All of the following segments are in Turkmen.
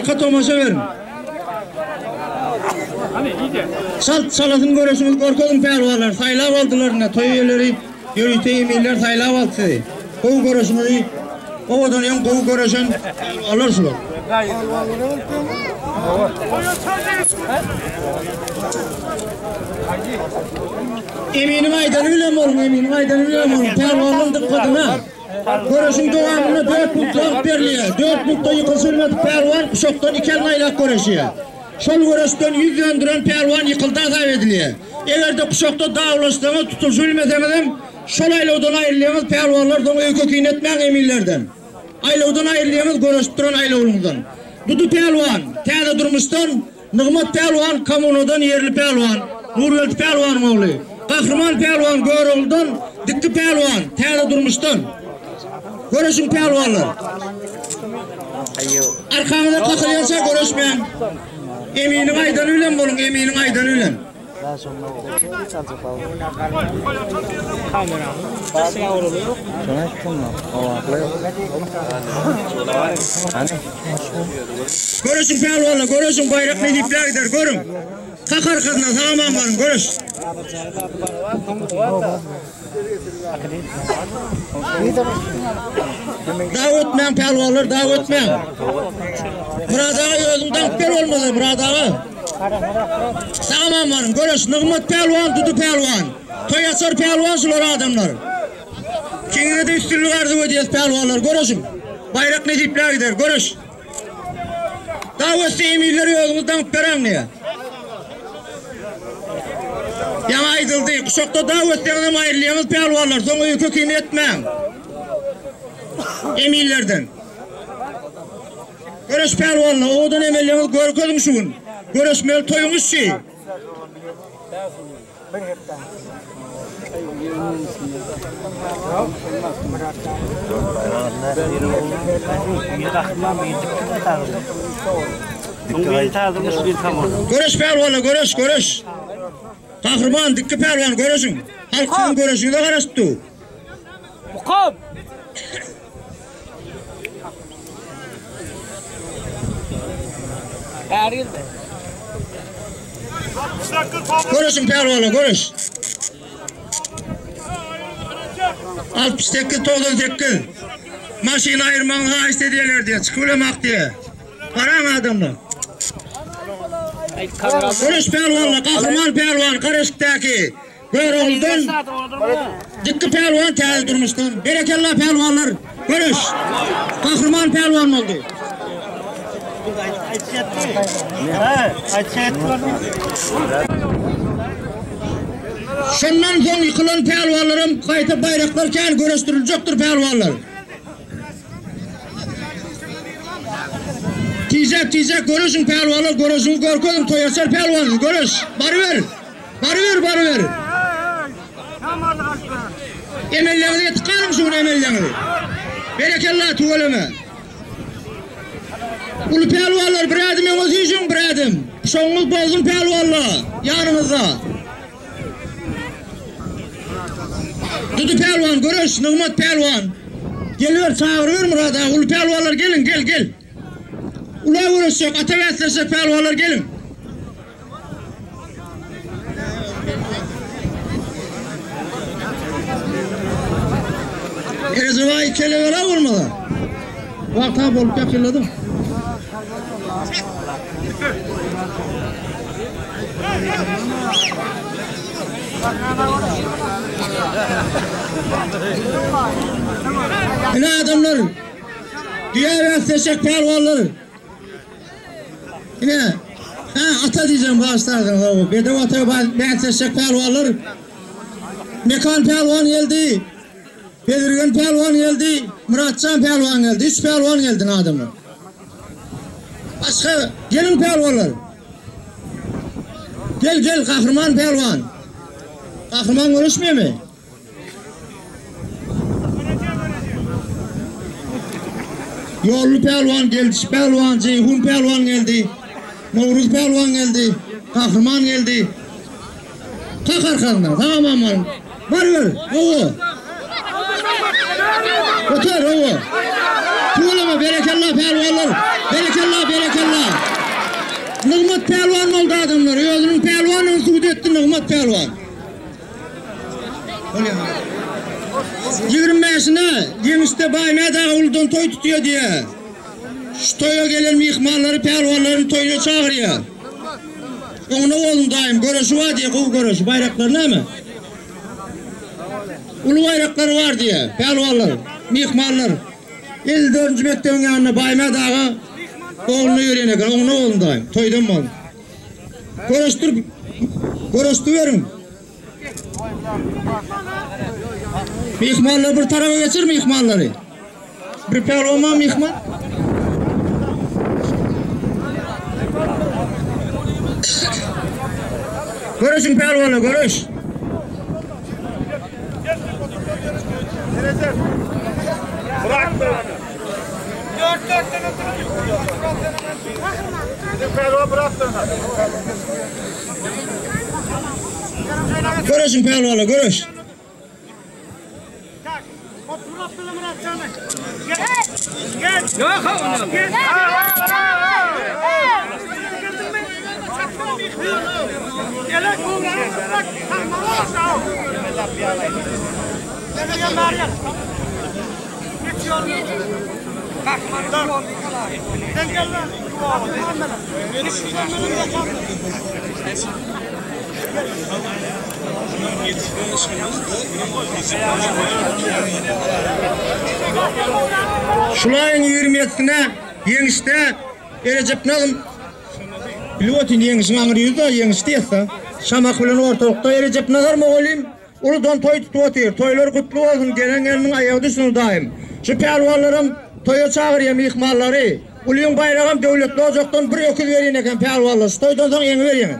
Halka tomaşa beriň. Çalt çalasyn göreşiňizi görkeziň pälwanlar. Saýlap aldylar ine toý eýeleri, ýörite eminler saýlap aldy sizi. Gowy göreşiňizi owadan öň gowy göreşen pälwanlar şular. Eminiň aýdany bilen boluň, eminiň aýdany bilen boluň. Pälwanlaryň dykgatyna. Göreşiň dowamynda dört minut wagt berilýär. Dört minutda ýykylşylmadyk pälwan guşakdan iki elini aýlap göreşýär. Şol göreşden ýüz döndüren pälwan ýykyldy hasap edilýär. Eger-de guşakda dawlaşsaňyz, tutulyşybilmeseňizem, şol aýlawdan aýrylýaňyz, pälwanlar soň öýke-kine etmäň eminlerden. Aýlawdan aýrylýaňyz göreşip duran aýlawlyňyzdan. Dudy pälwan, täze durmuşdan, Nygmat pälwan kommunadan ýerli pälwan, Nurgeldi pälwanyň ogly. Gahryman pälwan Göroglydan, Dikgi pälwan täze durmuşdan. Göreşiň pälwanlar. Arkaňyza kakylýança göreşmäň. Eminiň aýdany bilen boluň, eminiň aýdany bilen. Göreşiň pälwanlar, göreşiň, baýrak nesipler gider, görüň. Kak arkasyna sag-aman baryň, göreş. Daw etmäň pälwanlar, daw etmäň. Myrat aga özüň daňyp ber bolmasa, Myrat aga. Sag-aman baryň, göreş, Nygmat pälwan, Dudy pälwan. Toý açar pälwan şular adamlar. Ikiňize-de üstünlik arzuw edýäs pälwanlar, göreşiň. Baýrak nesipler gider, göreş. Daw etse emirleri özüňiz daňyp beräň diýýär. Ýaňy aýdyldy, guşakda daw etseňizem aýrylýaňyz pälwanlar, soň öýke-kine etmäň. Emirlerden. Göreş pälwanlar, owadan emelleňizi görkeziň şu gün. Göreşmeli toýuň işi. Göreş pälwana göreş göreş. Gahryman dikki pälwan göreşiň. Halk siziň göreşiňize garaşyp dur. Mukam. Göreşiň pälwanlar göreş. 68 98. Maşyny aýyrmagyňy haýyşt edýärler diýýär. Çykyp bilemok diýýär. Garaň adamlar. Göreş pälwanlar, gahryman pälwan Garaşykdaky. Göroglydan Dikgi pälwan täze durmuşdan. Berekella pälwanlar. Göreş. Gahryman pälwan boldy. Şondan soň ýykylan pälwanlaram gaýta baýraklar kän göreşdiriljekdir pälwanlar. Tizräk tizräk göreşiň pälwanlar göreşiňi görkeziň toýaçar pälwanyňyzy göreş. Baryber. Baryber, baryber. Emelleňizi ýetip galyň şu gün emelleňizi. Berekella tüweleme. Uly pälwanlar bir ädim öňe süýşüň bir ädim. Şoňňuz bolsun pälwanlar ýanyňyzda. Dudy pälwan göreş Nygmat pälwan. Geliber çagyryber Myrat aga uly pälwanlar geliň gel gel. Ula göreşjek ata bäsleşjek pälwanlar geliň. Erejebaý kelebera bolmaza. Wagta bolup ýakynladyň. Ine adamlar, düýe bäsleşjek pälwanlar. Ine, hä, ata diýjegim bagyşlarsyňyz, hawa, bedew ata bäsleşjek pälwanlar. Mekan pälwan geldi, Bezirgen pälwan geldi, Myratjan pälwan geldi, üç pälwan geldi adamlar. Başga geliň pälwanlar. Gel, gel, gahryman pälwan. Gahryman görüşmemi? Ýolly pälwan, Geldiş pälwan, Jeýhun pälwan geldi. Nowruz pälwan geldi. Gahryman geldi. Kak arkaňdan, sag-aman baryň. Baryber, hawa. Göter, hawa. Tüweleme. Hawa, berekella pälwanlar. Berekella, berekella. Nygmat pälwan boldy adamlar. Özüniň pälwanyny subut etdi Nygmat pälwan. 25-ine ýeňişde Baýmät aga uludan toý tutýar diýýär. Şu toýa gelen myhmanlary pälwanlaryň toýuna çagyrýar. Oňuna bolsun daýym, göreşi bar diýýär, gowy göreşi. Baýraklary näme? Uly baýraklary bar diýýär, pälwanlar, myhmanlar. 54-nji mekdebiň ýanynda Baýmät aga ogluna ýörýän eken, oňuna bolsun daýym, toýdan bolsun. Göreşdir, göreşdiberiň. Myhmanlar bir tarapa geçir myhmanlary. Bir pälwanma myhman. Göreşiň pälwanlar göreş. Göreşiň pälwanlar göreş. Şulaýyň ýigrimisine ýeňişde Erejep Nazym bilip otyryn ýeňişiň aňry ýüzde ýeňiş diýse. Şamak bilen ortalykda Erejep Nazar mugallym uludan toý tutup otyr. Toýlar gutly bolsun, gelen gelniň aýagy düşsün daýym. Şu pälwanlaram toýa çagyrýar myhmanlary. Ulyň baýragam döwletli ojakdan bir öküz berýän eken pälwanlar. Şu toýdan soň ýeňi berýäňiz.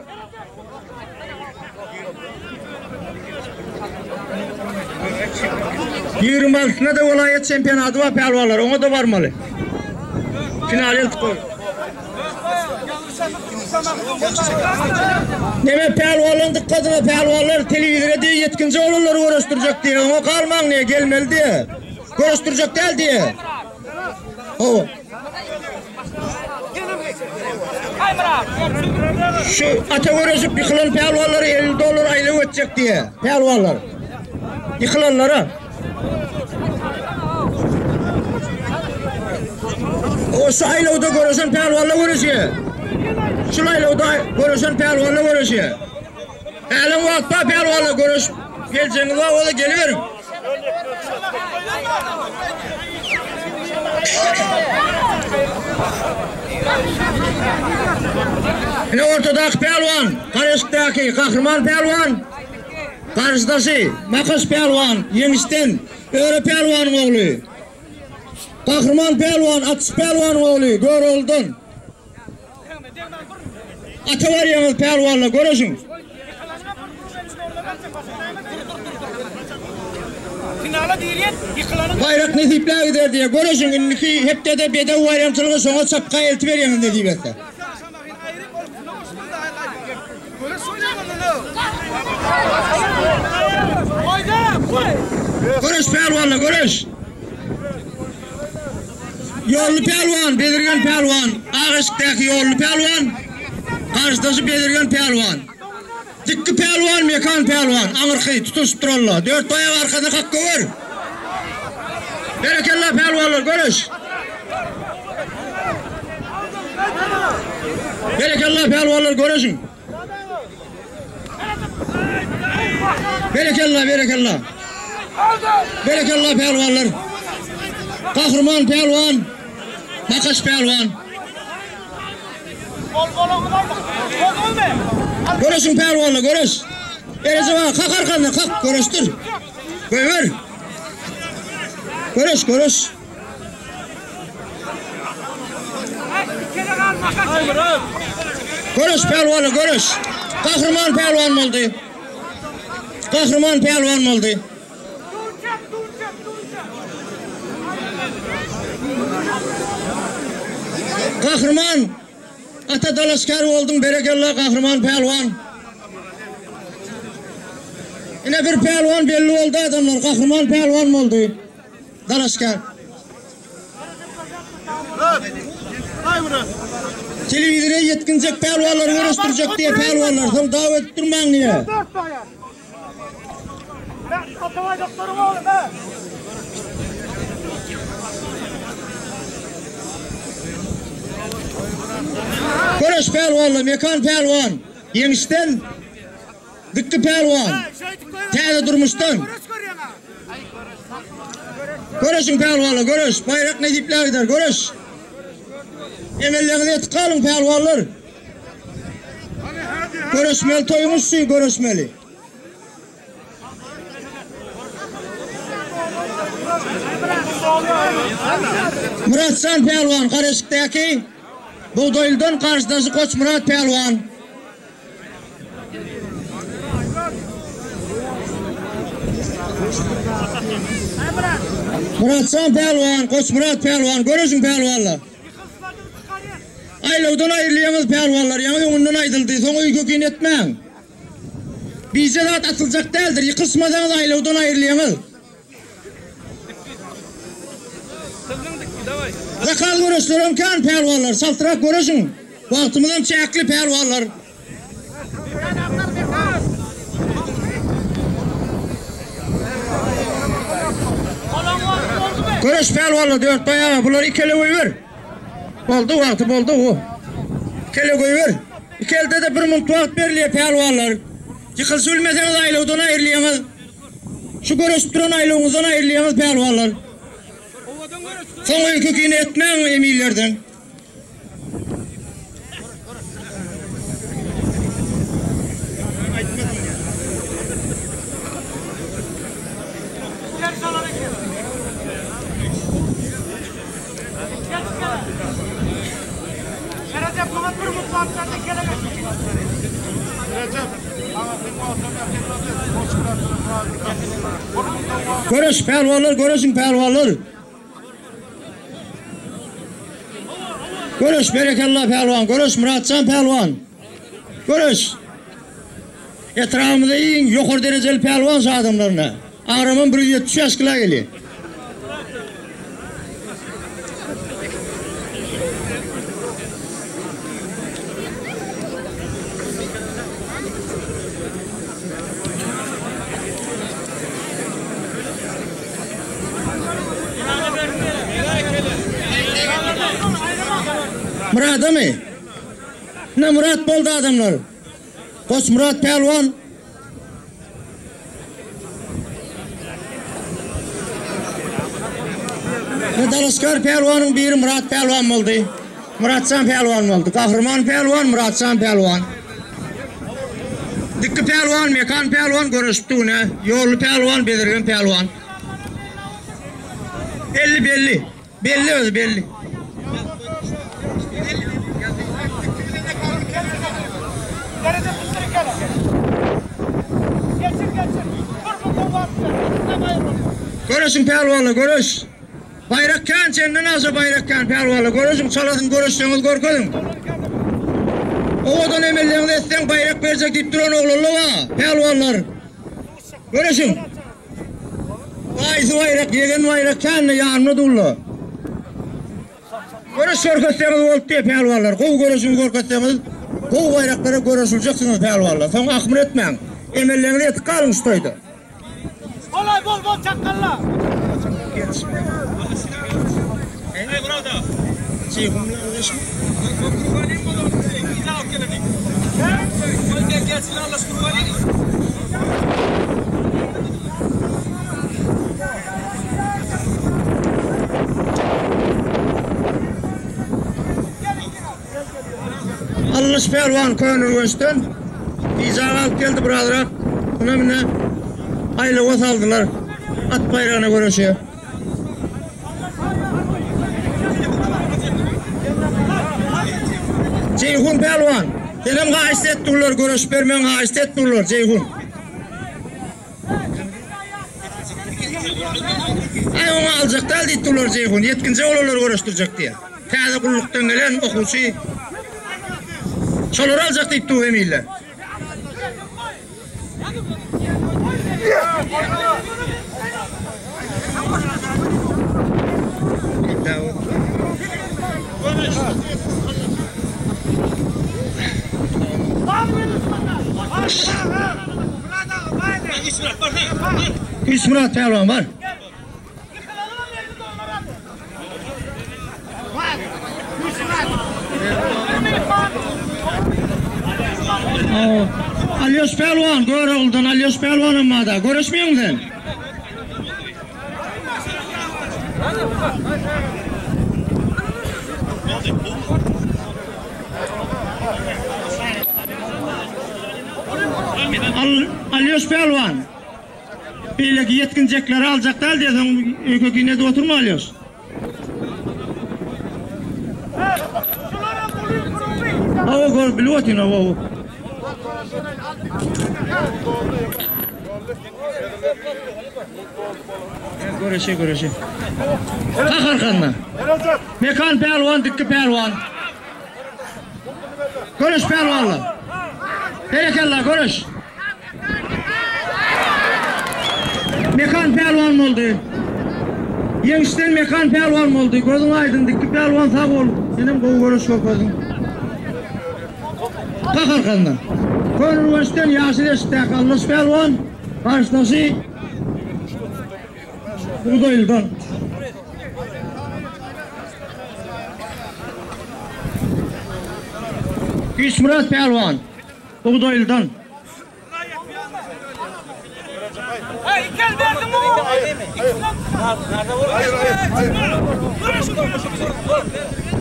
26-syna da welaýat çempionaty bar pälwanlar, oňa da barmaly. Final eltip goý. Neme pälwanlaryň dykgatyna pälwanlar telewizora diýe ýetginjek oglanlary göreşdirjek diýe, oňa galmaň diýe, gelmeli diýe. Göreşdirjek däl diýe. Hawa. Şu ata göreşip ýykylan pälwanlara 50 dollar aýlaw etjek diýe. Pälwanlar. Ýykylanlara. O şu aýlawda göreşen pälwanlar göreşýär. Şu aýlawda göreşen pälwanlar göreşýär. Hälem wagtda pälwanlar göreşip geljegiňiz bar bolsa geliberiň. Ine ortadaky pälwan, Garaşykdaky gahryman pälwan, garşydaşy Makaş pälwan, ýeňişden Öre pälwanyň ogly. Gahryman pälwan, Atyş pälwanyň ogly, Göroglydan. Ata barýaňyz pälwanlar, göreşiň. Baýrak nesiplä gider diýýär. Göreşiň, indiki hepdede bedew baýramçylygy şoňa çapga eltiberýäňiz nesip etse. Göreş pälwanlar, göreş! Ýolly pälwan, Bezirgen pälwan, ak eşikdäki Ýolly pälwan, garşydaşy Bezirgen pälwan. Dikki pälwan, Mekan pälwan, aňyrky tutulyşyp duralla. Dört aýak arkasyna kak göwer. Berekella pälwanlar, göreş! Berekella pälwanlar, göreşiň! Berekella, berekella. Berekella pälwanlar. Gahryman pälwan. Makaş pälwan. Göreşiň pälwanlar, göreş. Erejep aga, kak arkandan, kak, göreşdir. Goýber. Göreş, göreş. Göreş pälwana göreş. Gahryman pälwan boldy. Gahryman pälwan boldy. Gahryman ata dalaşgär bolduň berekella Gahryman pälwan. Ine bir pälwan belli boldy adamlar Gahryman pälwan boldy. Dalaşgär. Telewizora ýetginjek pälwanlary göreşdirjek diýýär pälwanlar. Soň dawa edip durmaň diýýär. Göreş pälwanlar, Mekan pälwan, Ýeňişden Dikki pälwan, Täze durmuşdan. Göreşiň pälwanlar, göreş, baýrak nesipler gider, göreş. Emelleriňizi etip galyň pälwanlar. Göreşmeli toýuňyz şu, göreşmeli. Myratjan pälwan Garaşykdaky Bugdaýlydan garşydaşy Goçmyrat pälwan. Myratjan pälwan, Goçmyrat pälwan, göreşiň pälwanlar. Aýlawdan aýrylýaňyz pälwanlar, ýaňy öňünden aýdyldy, soň öýke-kine etmäň. Bije zat atyljak däldir, ýykyşmasaňyz aýlawdan aýrylýaňyz. Zakaz göreşlerem kän pälwanlar, çaltrak göreşiň. Wagtymyzam çäkli pälwanlar. Göreş pälwanlar Dörtbaý aga bulary iki ele goýber. Boldy wagty boldy o. Iki ele goýber. Iki elde-de bir munt wagt berilýär pälwanlar. Ýykylyşy bilmeseňiz aýlawdan aýrylýaňyz. Şu göreşip duran aýlawyňyzdan aýrylýaňyz pälwanlar. Soň öýke-kine etmäň eminlerden. Göreş pälwanlar, göreşiň pälwanlar. Göreş berekella pälwan, göreş Myratjan pälwan. Göreş. Etrabymyzda iň ýokary derejeli pälwan şu adamlaryna. Agramam 175 kilo gelýär. Myradamy? Ne Myrat boldy adamlar. Goçmyrat pälwan. Ne dalaşgär pälwanyň biri Myrat pälwan boldy. Myratjan pälwan boldy. Gahryman pälwan Myratjan pälwan. Dikki pälwan, Mekan pälwan göreşipdi güne. Ýolly pälwan, Bezirgen pälwan. Belli belli. Belli özi belli. Göreşiň pälwanlar göreş. Baýrak kän senden aşa baýrak kän pälwanlar göreşiň çalasyn göreşseňiz görkeziň. Owadan emelleňizi etseň baýrak berjek diýip duran oglanlar bar pälwanlar. Göreşiň. Gaýsy baýrak ýegen baýrak kände ýanynda durlar. Göreş görkezseňiz bolup diýe pälwanlar. Gowy göreşiňizi görkezseňiz gowy baýraklara göreşiljeksiňiz pälwanlar. Soň ahmyr etmäň. Emelleňizi etip galyň şu toýda. Bolay bol bol çakalla. Allyş pälwan Köneürgençden Bijaga alyp geldi birazrak. Muna mine aýlawa saldylar. At baýragyna göreşe. Jeýhun pälwan, senem haýyşt etdiler, göreşip bermegiňi haýyşt etdiler, Jeýhun. Aý oňa aljak däl diýip durlar Jeýhun, ýetginjek olanlary göreşdirjek diýýär. Täze gullukdan gelen okuwçy şolary aljak diýip dur hemiller. Güýçmyrat pälwan bar. Alýoş pälwan, Görogludan Alýoş pälwanam bar-da. Göreşmeýäňmi sen? Alýoş pälwan. Beýleki ýetginjekleri aljak däl diýseň, öýke kine edip oturma Alýoş. Hawa, gör, bilip otyryn, hawa, hawa. Göreşe, göreşe. Kalk arkanda. Mekan pälwan, dikki pälwan. Göreş pälwanlar. Berekella, göreş. Mekan pälwan boldy. Ýeňişden Mekan pälwan boldy. Gözüň aýdyň, dikki pälwan sag bol. Senem gowy göreş görkezdiň. Kalk arkanda. Köneürgençden Ýaşyl eşikdäki Allaş pälwan, garşydaşy Bugdaýlydan. Güýçmyrat pälwan, Bugdaýlydan.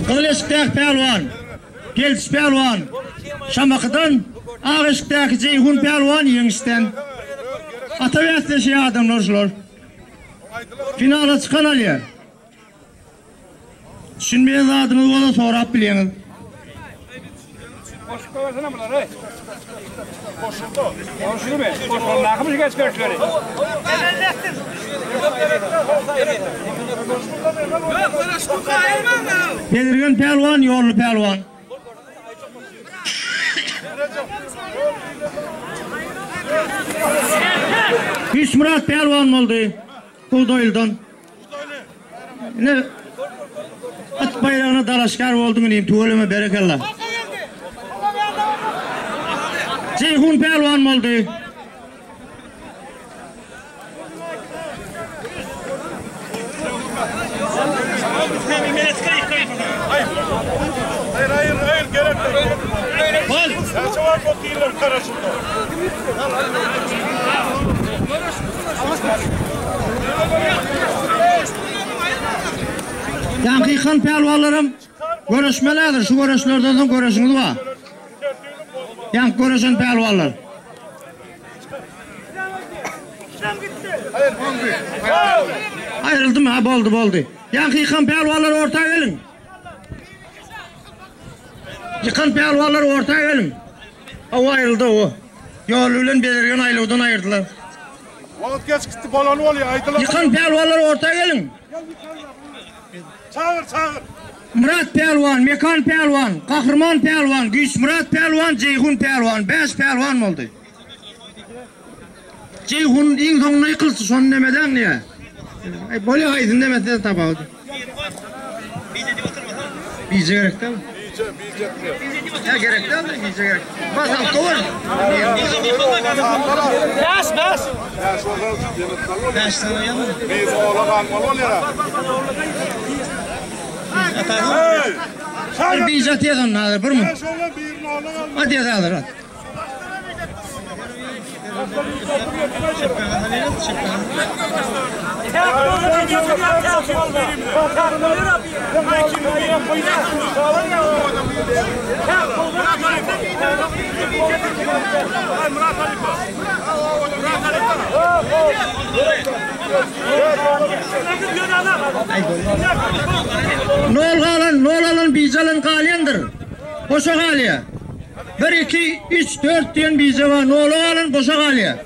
Gyzyl eşikdäki pälwan, Geldiş pälwan, Şamahydan, ak eşikdäki Jeýhun pälwan Ýeňişden. Ata bäsleşýän adamlar şular. Finala çykan alýar. Düşünmeýän zadyňyz bolsa sorap bilýäňiz. Goşup goýbersene bulary. Goşuldy. Goşuldymy? Goşulandakymy geç görüşleri? Bezirgen pälwan, ýolly pälwan. Güýçmyrat pälwan boldy. Bugdaýlydan. Ine at baýragyna dalaşgär bolduň inim, tüweleme berekella. Jeýhun pälwan boldy. Hayır hayır hayır gerek yok. Bol. Serçe var bok değiller karasında. Ýaňky ýykan pälwanlaram göreşmelidir. Şu göreşlerden soň göreşiňiz bar. Ýaňky göreşen pälwanlar. Aýryldymy? Ha boldy, boldy. Ýaňky ýykan pälwanlar orta geliň. Ýykan pälwanlar orta geliň. Hawa aýryldy o. Ýoly bilen Bezirgen aýlawdan aýyrdylar. Wagt geç gitdi bolany bolýar aýdylan. Ýykan pälwanlar orta geliň. Çagyr çagyr. Myrat pälwan, Mekan pälwan, Gahryman pälwan, Güýçmyrat pälwan, Jeýhun pälwan, bäş pälwan boldy. Jeýhun iň soňunda ýykylsy şony nemedäň diýä. Aý bolýa haýsyny demese tapawut. Bije gerek däl. Bije bije. Ýa gerek däl, bije gerek. Bas alyp gowur. Bäş, bäş. Bäş bolsa ýene Bäş sany ýa. Bir ola galmaly bolýar. Hey! Bir bije atýas onda hazir bir mi? Bäş ola bir ola galmaly. Atýas hazir at. Nol galan, nol alan, bije alan galýandyr. Boşa galýar. Bir, iki, üç, dört diýen bije bar. Nola galan boşa galýar.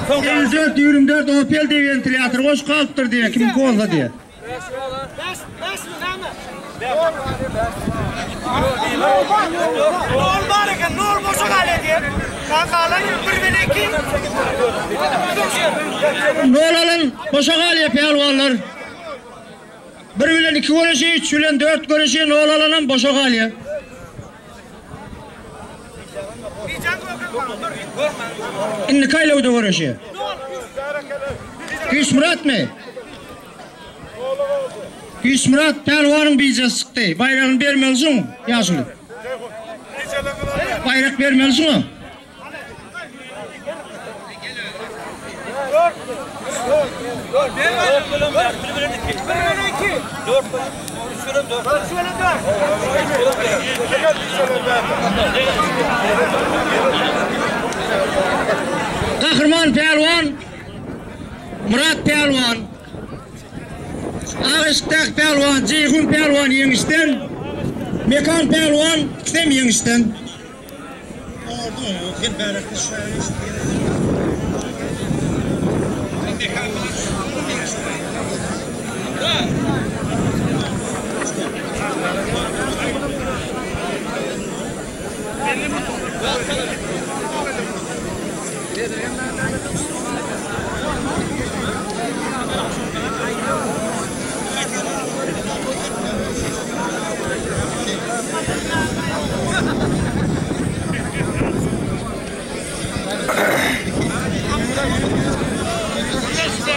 54 24 Opel diýip wentilýator goş galypdyr diýýär, kim bolsa diýýär. Nol bar eken, nol boşa galýar diýip. Galan 1 bilen 2. Nol alan boşa galýar pälwanlar. Bir bilen iki göreşi, üç bilen dört göreşi, nol alanam boşa galýar. Indiki aýlawda göreşýär. Güýçmyratmy? Güýçmyrat pälwanyň bijesi çykdy. Baýragyny bermelisiň, ýaşuly. Baýrak bermelisiň. Gahryman pälwan Myrat pälwan Ak eşikdäki pälwan Jeýhun pälwan ýeňişden Mekan pälwan ikisem ýeňişden.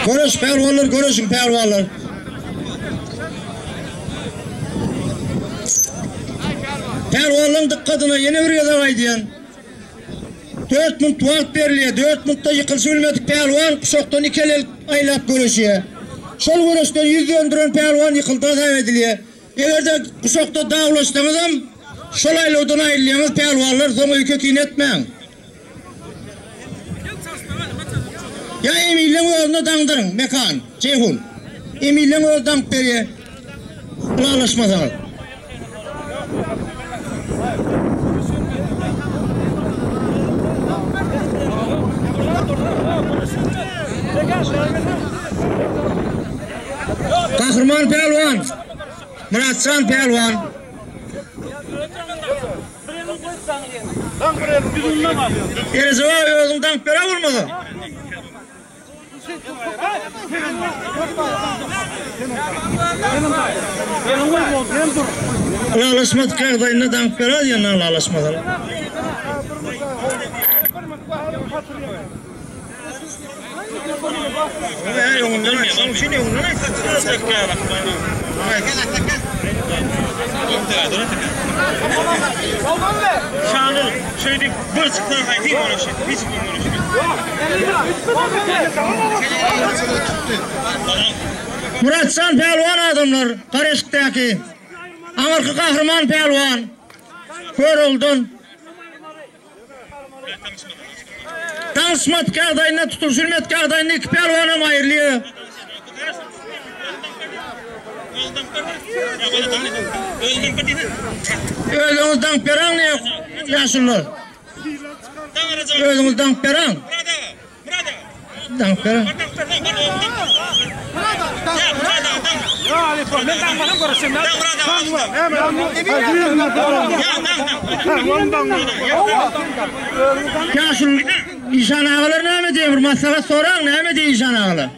Göreş pälwanlar, göreşiň pälwanlar. Pälwanlaryň dykgatyna ýene bir gezek aýdýan. 4 minut wagt berilýär. 4 minutda ýykylyşy bilmedik pälwan guşakdan iki el aýlap göreşýär. Şol göreşden ýüz döndüren pälwan ýykyldy hasap edilýär. Eger-de guşakda dawlaşsaňyzam, şol aýlawdan aýrylýaňyz, pälwanlar, soň öýke-kine etmäň. Ýa Emilleň özüne daňdyryň, Mekan, Jeýhun. Emilleň özi daňyp berýär. Ylalaşmasaňyz. Gahryman pälwan! Myratjan pälwan. Erejep aga özüň daňyp ber-ä bolmasa. Ylalaşmadyk ýagdaýynda daňyp ber-ä diýen ylalaşmasalar. Muratjan pälwan adamlar Gareşikdäki aňyrky gahryman pälwan Göroglydan. Tanyşmadyk ýagdaýynda tutulyşylmadyk ýagdaýynda iki pälwanam aýrylýar. Özüňiz daňyp beraň ne ýaşulular. Özüňiz daňyp beraň. Daňyp beraň. Ýaşuly işan agalar näme diýýär bir maslahat soraň näme diýýär işan agalar.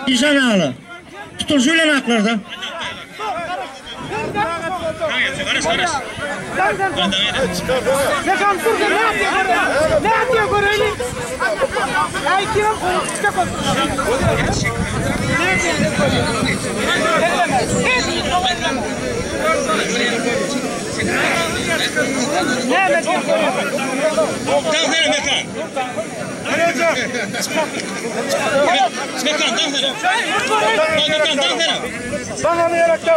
Işan agalar. Tutulyşy bilen aklarda.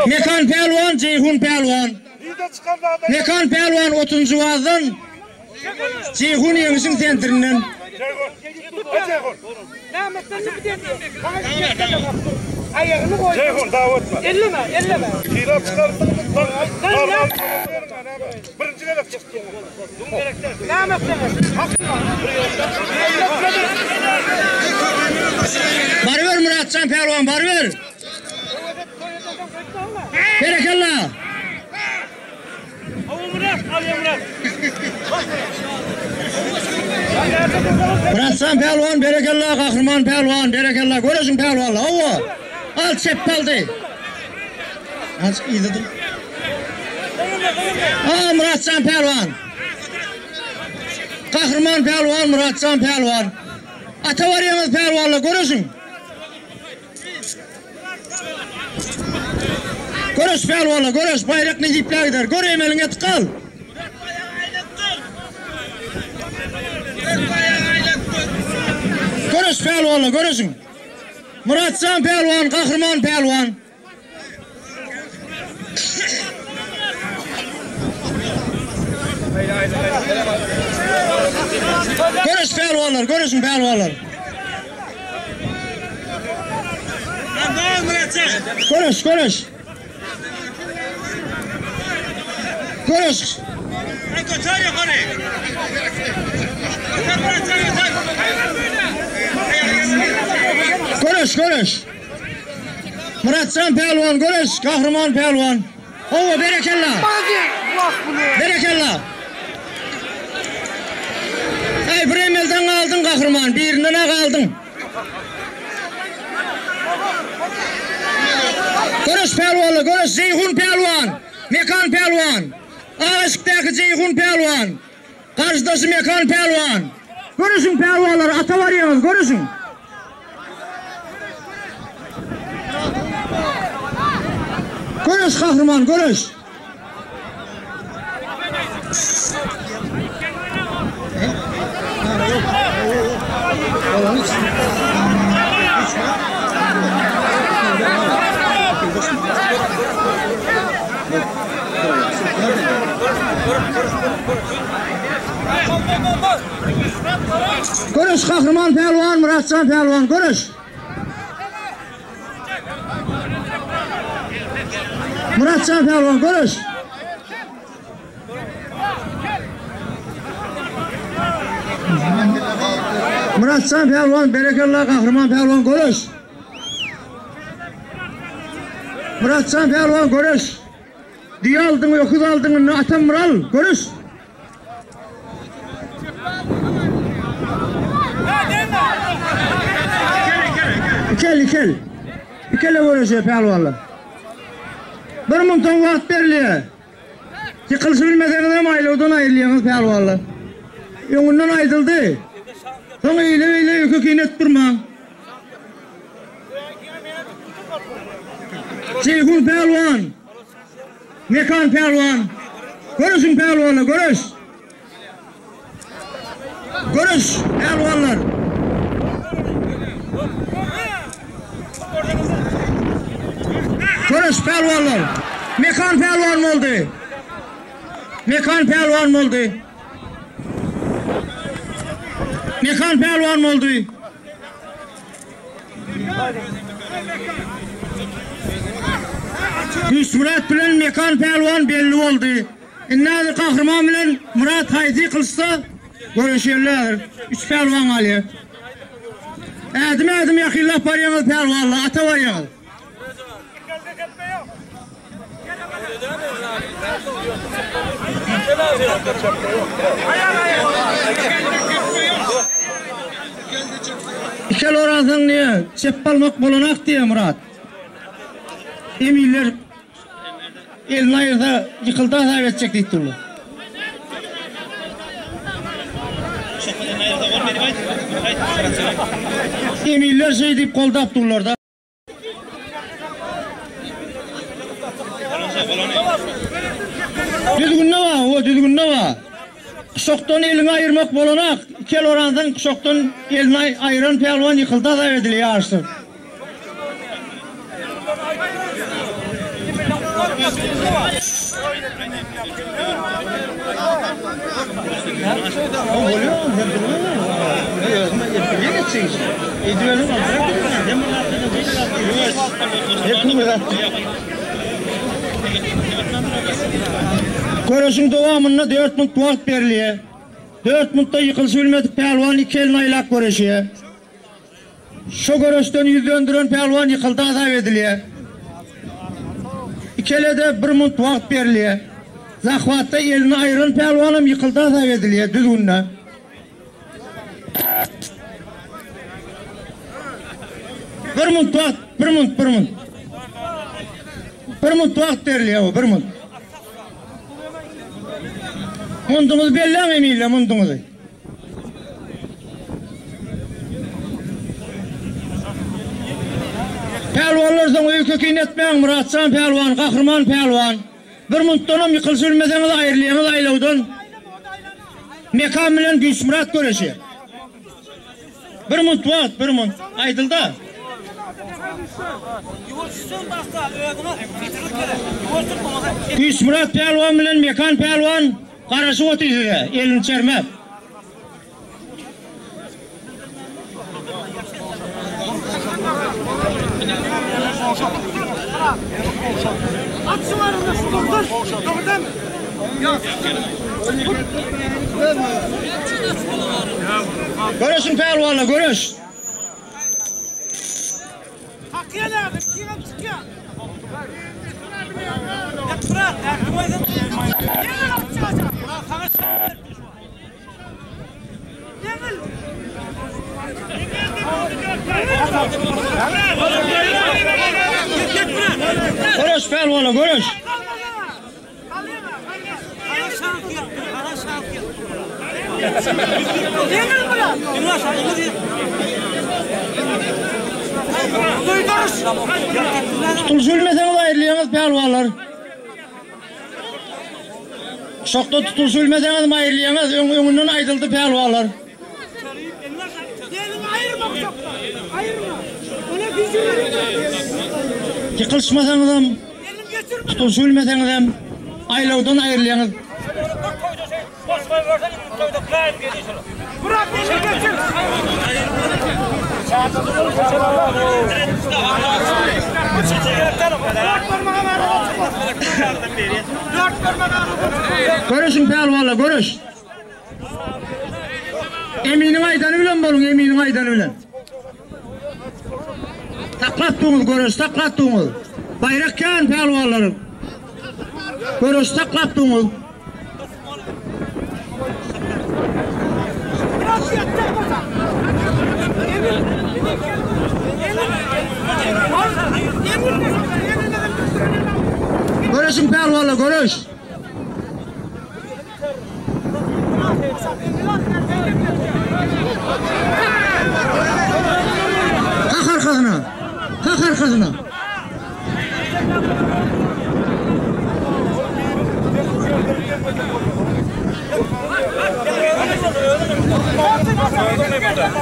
Mekan pälwan, Jeýhun pälwan. Mekan pälwan otuzynjy wazdan, Jeýhun ýeňişiň sentrinden. Baryber Myratjan pälwan, baryber. Berekella. Myratjan pälwan, berekella, Gahryman pälwan, berekella. Göreşiň pälwanlar, hawa. Al çep aldy. Azjyk yza dur. Aa, Myratjan pälwan. Gahryman pälwan Myratjan pälwan. Ata barýaňyz pälwanlar göreşiň. Göreş pälwanlar göreş baýrak nesipler gider. Gör emeliň eti kal. Göreş pälwanlar göreşiň. Myratjan pälwan Gahryman pälwan. Göreş pälwanlar, göreşiň pälwanlar. Göreş, göreş. Göreş. Göreş, göreş. Myratjan pälwan göreş, Gahryman pälwan. Hawa, berekella. Berekella. Äý, bir emelden galdyň Gahryman, birinden-ä galdyň. Göreş pälwanlar, göreş Jeýhun pälwan, Mekan pälwan. Ak eşikdäki Jeýhun pälwan. Garşydaşy Mekan pälwan. Göreşiň pälwanlar, ata barýaňyz, göreşiň. Göreş Gahryman, göreş. Göreş Gahryman pälwan, Myratjan pälwan, göreş! Myratjan pälwan, göreş! Myratjan pälwan, berekella Gahryman pälwan, göreş! Myratjan pälwan, göreş! Düýe aldyň, öküz aldyň, indi atam bir al, göreş! Ikel, ikel. Ikele göreşýär pälwanlar. Bir muntan wagt berilýär. Ýykylyşy bilmeseňiz hem aýlawdan aýrylýaňyz pälwanlar. Öňünden aýdyldy. Soň eýle-beýle öýke-kine edip durmaň. Jeýhun pälwan. Mekan pälwan. Göreşiň pälwanlar, göreş! Göreş, pälwanlar! Göreş, pälwanlar! Mekan pälwan boldy. Mekan pälwan boldy. Mekan pälwan boldy. Güýçmyrat bilen Mekan pälwan belli boldy. Indi häzir Gahryman bilen Myrat haýsy ýykylsa göreşerler. Üç pälwan galýar. Ädim-ädim ýakynlap barýaňyz pälwanlar, ata barýaňyz. Ikel oransaň diýe, çep almak bolanak diýe Myrat. Eminler elini aýyrsa ýykyldy hasap etjek diýip durlar. Eminler şeý diýip goldap durlar-da. Düzgünde bar, o düzgünde bar. Kuşakdan eliňi aýyrmak bolanak. Iki el oransaň kuşakdan elini aýyran pälwan ýykyldy azap edilýär ýaryşda. Göreşiň dowamynda dört minut wagt berilýär. Dört minutda ýykylyşy bilmedik pälwan iki elini aýlap göreşýär. Şo göreşden ýüz döndüren pälwan ýykyldy hasap edilýär. Iki ele-de bir munt wagt berilýär. Zahwatda elini aýyran pälwanam ýykyldy hasap edilýär düzgünde. Bir munt wagt, bir munt, bir munt. Bir munt wagt berilýär o, bir munt. Munduňyzy belläň emille, munduňyzy. Pälwanlar soň öýke-kine etmäň, Myratjan pälwan, Gahryman pälwan. Bir muntdanam ýykylyşybilmeseňiz aýrylýaňyz aýlawdan. Mekan bilen Güýçmyrat göreşi. Bir munt wagt, bir munt. Aýdylda. Güýçmyrat pälwan bilen Mekan pälwan garaşyp otyr size, elini çermäp. Göreşiň pälwanlar, göreş! Göreş pälwana, göreş! Tutulyşy bilmeseňiz aýrylýaňyz pälwanlar. Şokda tutulyşy bilmeseňiz maýrylýaňyz, öň öňünden aýdyldy pälwanlar. Ýykylyşmasaňyzam, tutulyşy bilmeseňizem aýlawdan aýrylýaňyz. Göreşiň pälwanlar, göreş! Eminiň aýdany bilen boluň, eminiň aýdany bilen. Saklap duruňyz, göreş saklap duruňyz. Baýrak kän pälwanlar. Göreş saklap duruňyz. Göreşiň pälwanlar, göreş! Kak arkasyna! Kak arkasyna!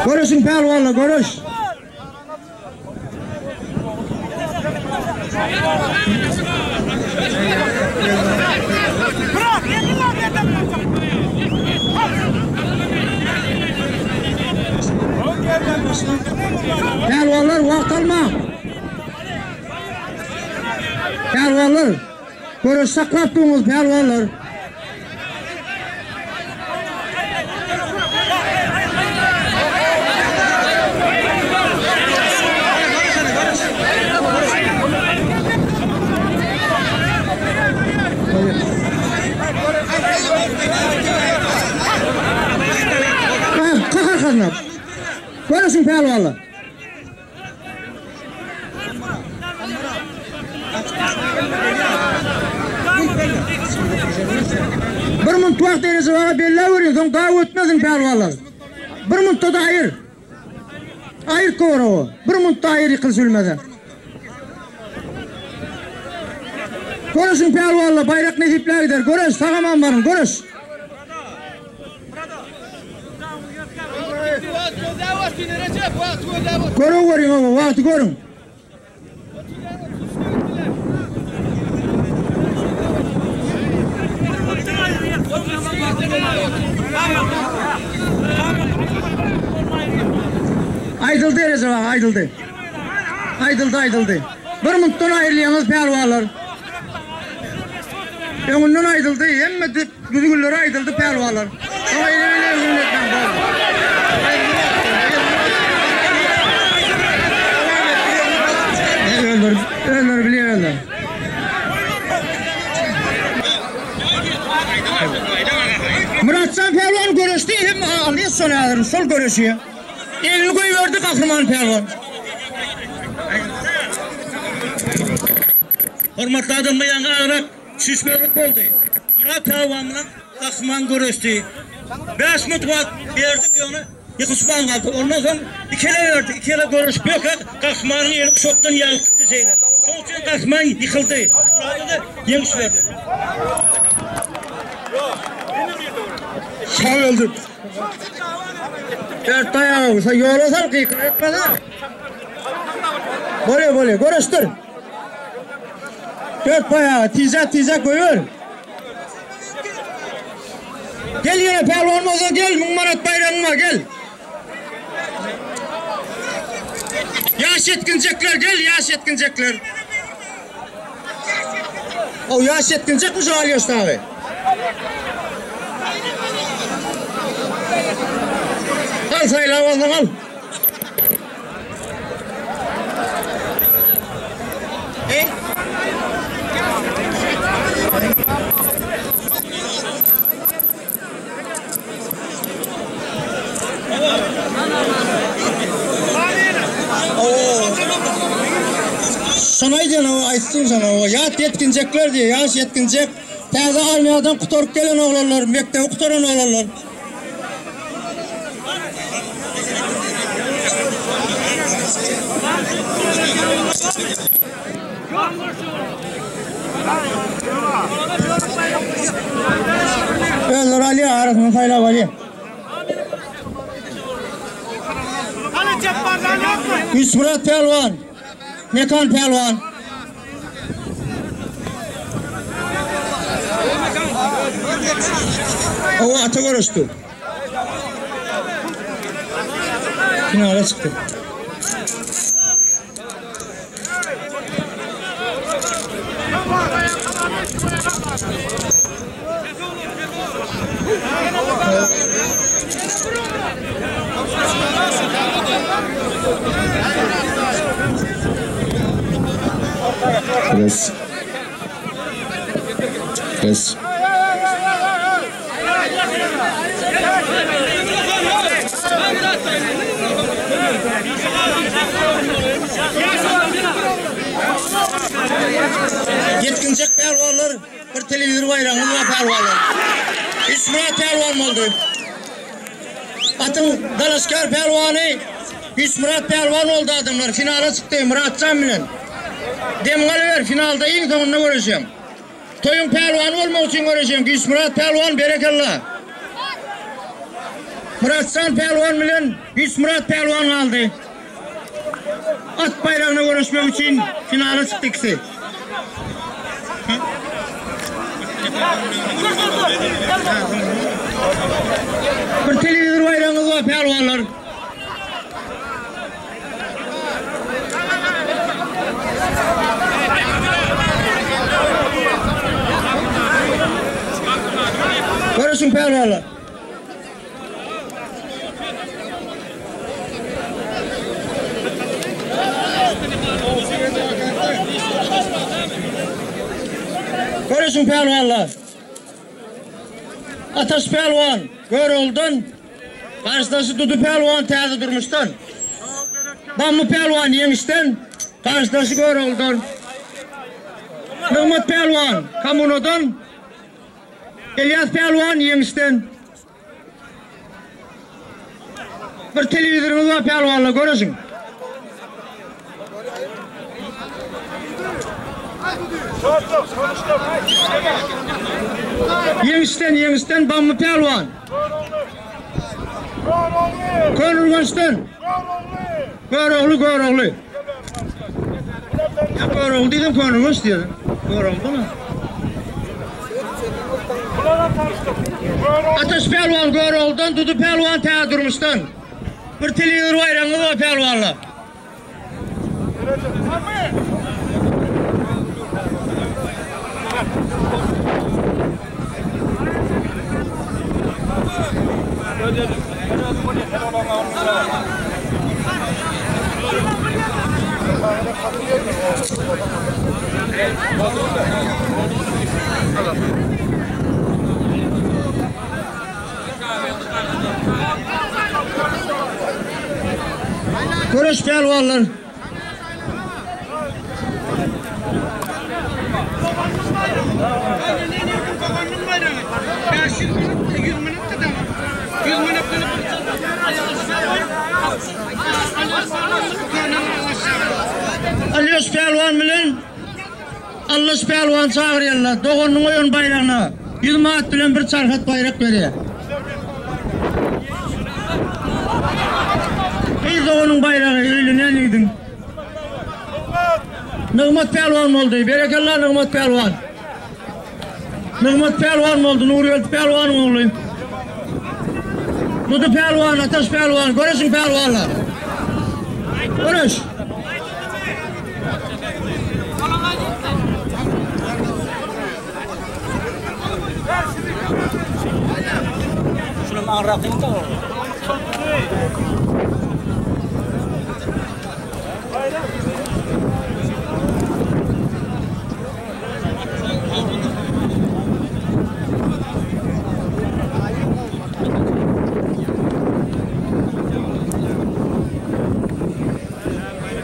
Göreşiň pälwanlar, göreş! Pälwanlar wagt almaň. Pälwanlar göreş saklap duruňyz pälwanlar. Kalk arkasyna. Göreşiň pälwanlar. Bir munt wagt Recep aga belläweriň, soň daw ötmesin pälwanlar. Bir muntda-da aýyr. Aýyr korowy. Bir muntda aýyr ýykylyşybilmese. Göreşiň pälwanlar, baýrak nesiplä gider. Göreş, sag-aman baryň, göreş. Görüň görüň oba wagty görüň. Aýdyldy Recep aga aýdyldy. Aýdyldy aýdyldy. Bir muntdan aýrylýaňyz pälwanlar. Öňünden aýdyldy hemme Düzgünleri aýdyldy pälwanlar. Oňa ýene bile hüjüm etmäň boldy. Öldür, öldür bile öldür. Muratjan pälwan göreşdi hem alýas şol häzir şol göreşi. Elini goýberdi Gahryman pälwan. Hormatly adamlar ýaňy agrak şişmezlik boldy. Myrat pälwan bilen Gahryman göreşdi. 5 minut wagt berdik ýöne. Ýykyşman galdy. Ondan soň iki ele berdi. Iki ele göreşip ýörkä Gahrymanyň eli guşakdan ýazyp gitdi şeýle. Şonuň üçin Gahryman ýykyldy. Murada-da ýeňiş berdi. Sag öldüm. Dört daýagy sen ýola sal gykylyk etmesene. Bolýa bolýa göreşdir. Dört baýagy tizek tizek goýber. Gel ýene pälwan bolsa gel 1000 manat baýragyň bar gel. Ýaş ýetginjekler gel ýaş ýetginjekler. O ýaş ýetginjekmi şu Alýoş dagy? Al saýlap alsaň al. Şony aýdýan o aýtdym şony o ýat ýetginjekler diýýär ýaş ýetginjek täze armiýadan gutaryp gelen oglanlar mekdebi gutaran oglanlar. Özleri alýar arasyndan saýlap alýar. Güýçmyrat pälwan, Mekan pälwan. Owa ata göreşdi. Finala çykdy. Pres. Pres. Ýetginjek pälwanlar bir telewizor baýragyňyz bar pälwanlar. Üç Myrat pälwan boldy. Atyň dalaşgär pälwany Üç Myrat pälwan boldy adamlar. Finala çykdy Myratjan bilen. Dem galyber finalda iň soňunda görüşeň. Toýuň pälwany bolmak üçin göreşen Güýçmyrat pälwan berekella. Myratjan pälwan bilen Güýçmyrat pälwan galdy. At baýragyna göreşmek üçin finala çykdy ikisi. Bir telewizor baýragyňyz bar pälwanlar. Görüşün pälwanlar. Görüşün pälwanlar. Ataş pälwan Görogludan, garşydaşy Dudy pälwan Täze Durmuşdan. Bammy pälwan Ýeňişden, garşydaşy Görogludan. Nygmat pälwan Kommunadan, Elýas pälwan Ýeňişden. Bir telewizoryňyz bar pälwanlar göreşiň. Ýeňişden ýeňişden Bammy pälwan. Köneürgençden. Görogly Görogly. Ya Görogly diýdim Köneürgenç diýdim. Görogly mı? Ataş pälwan Göroglydan, Dudy pälwan Täze Durmuşdan. Bir telewizor baýragyňyz bar pälwanlar. Göreş pälwanlar. Ataş pälwan bilen Allaş pälwan çagyrýarlar. Doganynyň goýan baýragyna 100 manat bilen bir çarhat baýrak berýär. Gyz doganyň baýragy öýlenýän ýigidiň. Nygmat pälwan boldy. Berekella Nygmat pälwan. Nygmat pälwan boldy, Nurgeldi pälwanyň ogly. Dudy pälwan, Ataş pälwan, göreşiň pälwanlar. Göreş. Şunam aňrakyny da.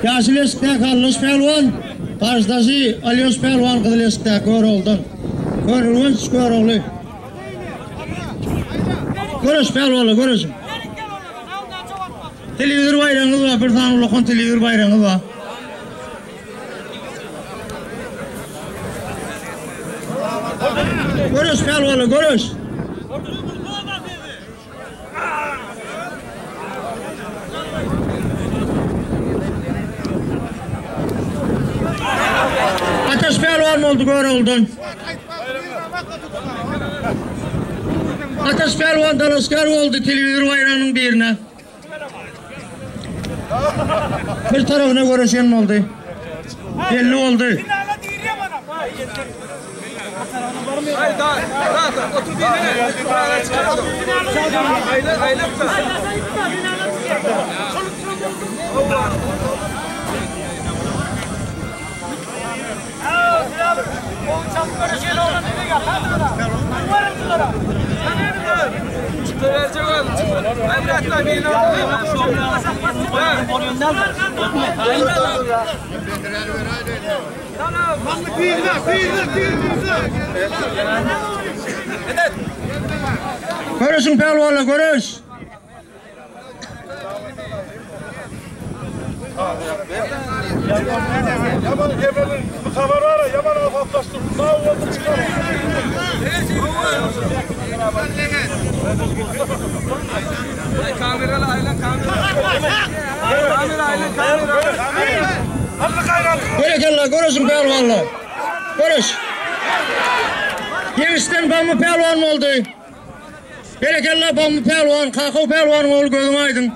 Ýaşyl eşikdäki Alloş pälwan, garşydaşy Alýoş pälwan gyzyl eşikdäki Görogludan. Köneürgenç Görogly. Göreş pälwanlar, göreşiň. Telewizor baýragyňyz bar, bir sany ulakan telewizor baýragyňyz bar. Göreş pälwanlar, göreş. Ataş pälwan boldy Görogludan. Ataş pälwan dalaşgär boldy telewizor baýragynyň birine. Bir tarapyna göreşen boldy. Belli boldy. Göreşiň pälwanlar, göreş! Yaman geberin bu haber var ya yaman afaflaştı. Sağ oldu çıkar. Berekella, göreşiň pälwanlar. Göreş. Ýeňişden Bammy pälwan boldy. Berekella Bammy pälwan, Kakaw pälwanyň ogly gözüň aýdyň.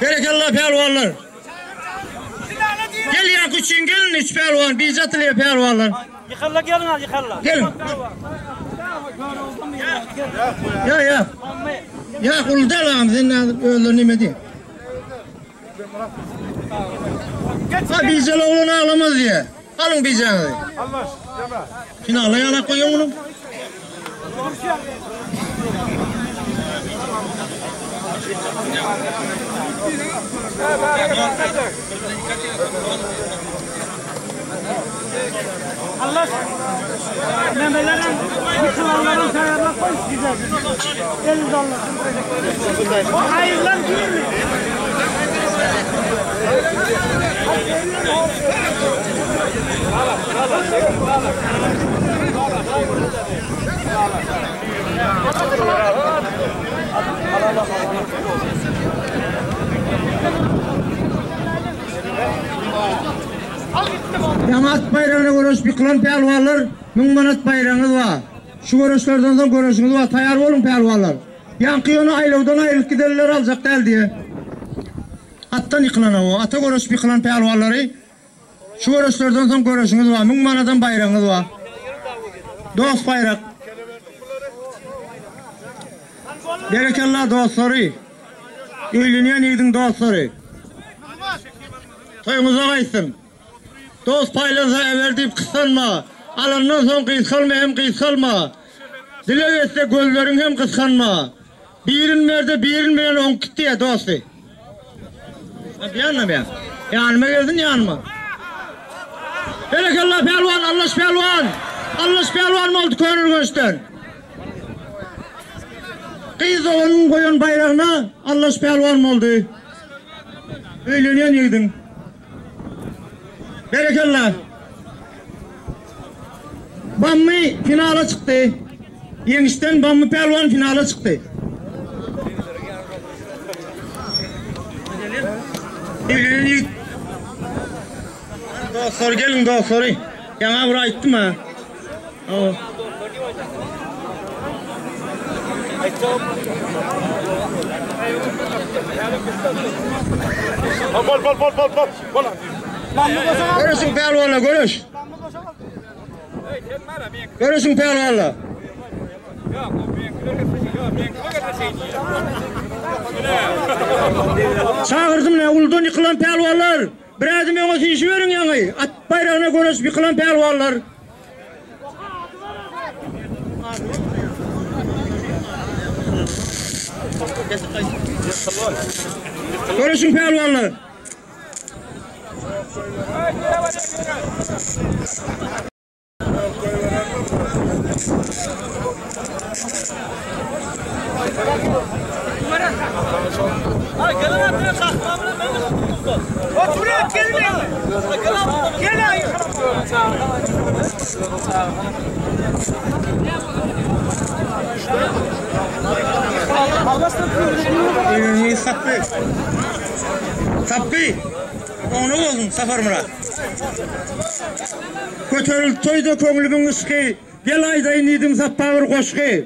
Berekella pälwanlar. Gel ýa üçin gelin üç pälwan, bije atylýar pälwanlar. Ýykalla gelin al, ýykalla. Gelin. Ýa ýa. Ýa uly däl agam sen özlerini neme diý. Ha bijeli oglan aglamaz diýe. Alyň bijäňizi. Finala ýalak goýuň muny. Allah memelerin yıkılanların tayarla koy güzel. Eliniz Allah'ın. O hayırlan değil mi? Ýaňy at baýragyna göreşip ýykylan pälwanlar 1000 manat baýragyňyz bar. Şu göreşlerden soň göreşiňiz bar. Taýar boluň pälwanlar. Ýaňky ýöne aýlawdan aýrylyp gidenler aljak däl diýe. Atdan ýykylan o, ata göreşip ýykylan pälwanlary şu göreşlerden soň göreşiňiz bar. 1000 manadan baýragyňyz bar. Dost baýrak. Berekella dostlary. Öýlenýän ýigidiň dostlary. Toýuňyza gaýtsyn. Dost paýlansa eber diýip gyssanma. Alandan soň gysgalma hem gysgalma. Dileg etse gözleriň hem gysganma. Birin berde birin bilen oňup gitdi ya dosty. Ýanyma ýa. Ýanyma geldin ýanyma. Berekella pälwan, Allaş pälwan. Allaş pälwan boldy Köneürgençden. Gyz doganyň goýan baýragyna Allaş pälwan boldy. Öýlenýän ýigidiň. Berekella. Bammy finala çykdy. Ýeňişden Bammy pälwan finala çykdy. Evlenen ýigit. Dostlar geliň dostlary. Ýaňa bir aýtdym ha. Bol bol bol bol bol. Bol. Göreşiň pälwanlar göreş. Göreşiň pälwanlar. Çagyrdym ne uludan ýykylan pälwanlar. Bir ädim öňe süýşüberiň ýaňy. At baýragyna göreşip ýykylan pälwanlar. Göreşiň pälwanlar. Sapby. Sapby. Oňly bolsun Saparmyrat. Göterildi toýda köňlümiň yşky, Gel aýdaýyn diýdim Sapba bir goşgy.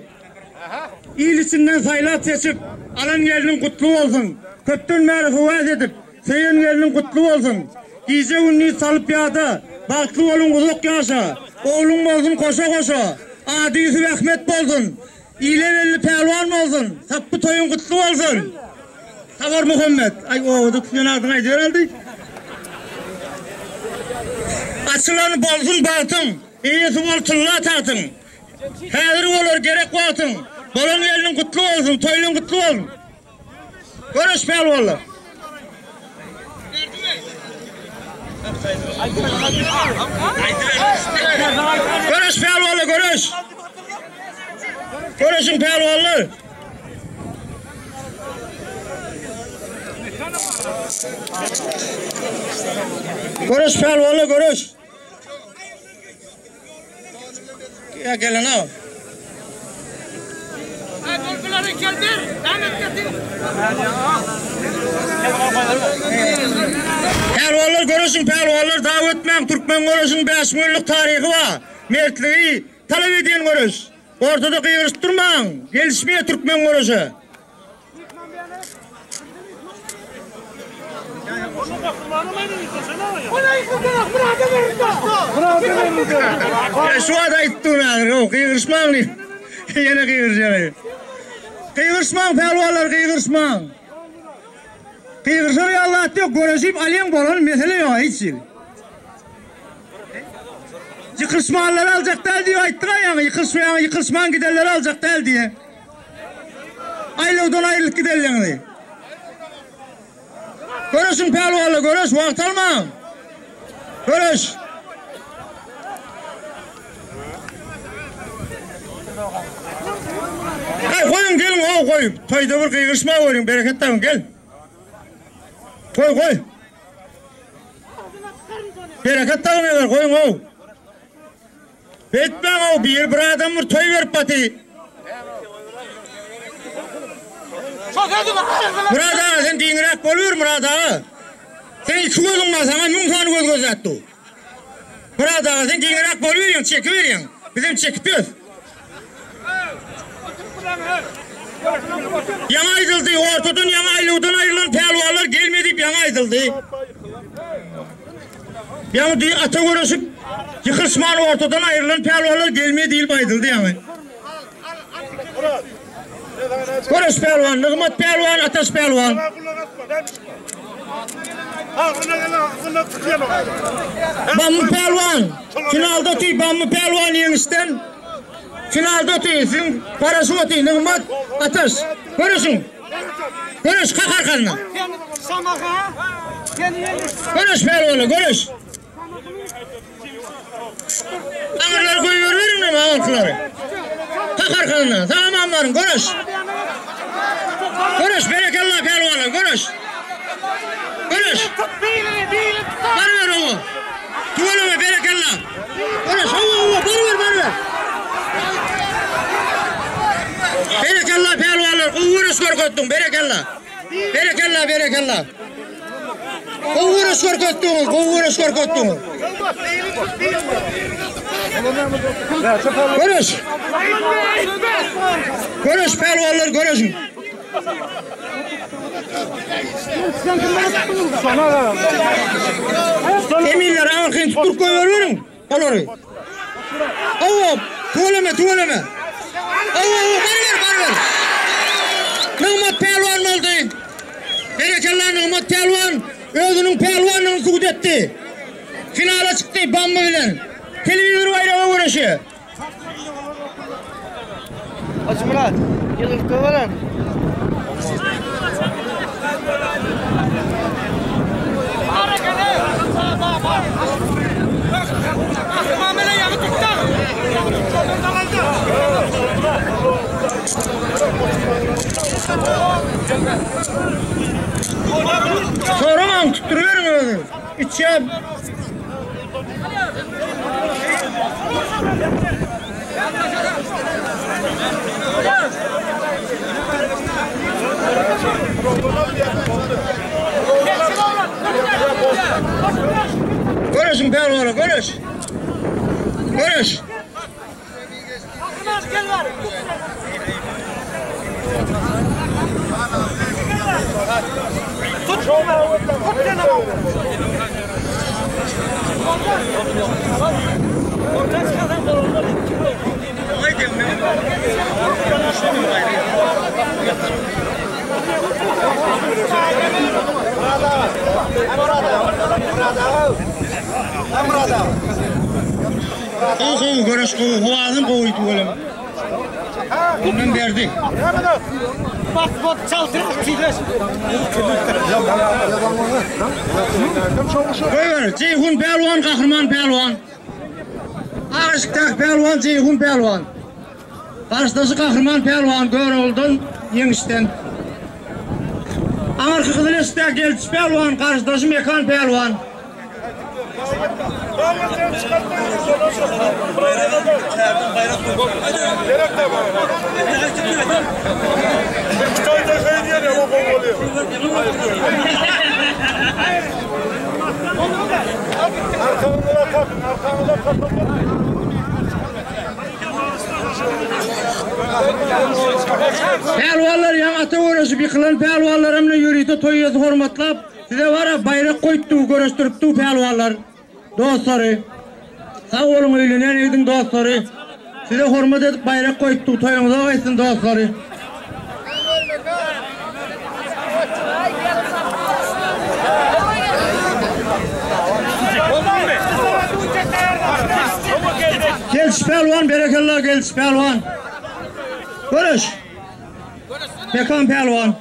Il içinden saýlap-seçip, Alan gelniň gutly bolsun. Köpden bäri höwes edip, Söýen gelniň gutly bolsun. Gije-gündiz salyp ýada, Bagtly boluň uzak ýaşa. Ogluň bolsun goşa-goşa, Ady Ýusup Ahmet bolsun. Ile belli pälwan bolsun. Sapby toýuň gutly bolsun. Saparmuhammet, aý obada tüten adyňy aýdybereldi. Açylan bolsun bagtyň, Eýesi bol tylla tagtyň. Häzir bolar gerek wagtyň, Bolan gelniň gutly bolsun, toýlyň gutly bolsun. Göreş pälwanlar. Göreş pälwanlar, göreş. Göreşiň pälwanlar. Göreş pälwanlar, göreş. Ya gelen al. Pälwanlar göreşiň pälwanlar daw etmäň türkmen göreşiniň 5000 ýyllyk taryhy bar. Mertligi talap edýän göreş. Ortada gygyryşyp durmaň. Gelişmeýär türkmen göreşe. Şu wagt aýtdym häzir, o gygyryşmaň diýip. Ýene gygyryşýar. Gygyryşmaň pälwanlar, gygyryşmaň. Gygyryşar ýaly zat ýok, göreşip alýaň bolan mesele ýok hiç hili. Ýykylyşmanlary aljak däl diýip aýtdyk-a ýaňy, ýykylyşmaýan, ýykylyşman gidenleri aljak däl diýe. Aýlawdan aýrylyp gidenleriňizi. Göreşiň pälwanlar, göreş, wagt almaň. Göreş. Haý, goýuň, geliň, ho, goý. Toýda bir gygyryşma görüň, bereket tapyň, gel. Goý, goý. Bereket tapyň eger, goýuň, ho. Beýtmäň-ow, biri bir adam bir toý berip baty. Myrat aga sen giňräk boluber Myrat aga. Seň iki gözüň bar, saňa müň sany göz gözläp dur. Myrat aga sen giňräk boluberýäň, çekiberýäň. Bizem çekip ýörüs. Ýaňy aýdyldy, ortadan ýaňy aýlawdan aýrylan pälwanlar gelme diýip ýaňy aýdyldy. Ýaňy diý ata göreşip, ýykylyşman ortadan aýrylan pälwanlar gelme diýlip aýdyldy ýaňy. Göreş pälwan, Nygmat pälwan, Ataş pälwan. Bammy pälwan, finalda otyr Bammy pälwan ýeňişden. Finalda otyr, siziň garaşyp otyr Nygmat, Ataş. Göreşiň. Göreş kak arkaňdan. Göreş pälwanlar, göreş. Aňyrlary goýberiberiň näme aňyrkylary. Kak arkaňdan. Salam baryň, göreş. Göreş berekella pälwanlar, göreş. Göreş. Baryber oňa. görkezdiň, berekella. Berekella, berekella. Gowy göreş görkezdiňiz, gowy göreş görkezdiňiz. Göreş. Göreş pälwanlar göreşiň. Eminler aňyrkyny tutduryp goýberiberiň olary. Hawa, tüweleme, tüweleme. Hawa, hawa, baryber, baryber. Nygmat pälwan boldy. Berekella Nygmat pälwan özüniň pälwanlygyny subut etdi. Finala çykdy Bammy bilen. Telewizor baýragy göreşi. Hajymyrat, ýylylyk gögeren. Soramaň tutduryberiň özüňiz. Içýän. Göreşiň pälwana, göreş. Göreş. Gowy gowy göreş gowy howazam gowy tüweleme. Ondan berdi. Bak bak çaltır tizleş. Goýber Jeýhun pälwan Gahryman pälwan. Aşykdaky pälwan Jeýhun pälwan. Garşydaşy Gahryman pälwan Göroglydan ýeňişden. Aňyrky gyzyl eşikdäki Geldiş pälwan garşydaşy Mekan pälwan. Pälwanlar ýaňy ata göreşip ýykylan pälwanlara mine ýörite toý ýezi hormatlap size bara baýrak goýupdy göreşdiripdi pälwanlar dostlary sag boluň öýlenýän ýigidiň dostlary size hormat edip baýrak goýupdy toýuňyza gaýtsyn dostlary. Geldiş pälwan berekella Geldiş pälwan. Göreş. Mekan pälwan.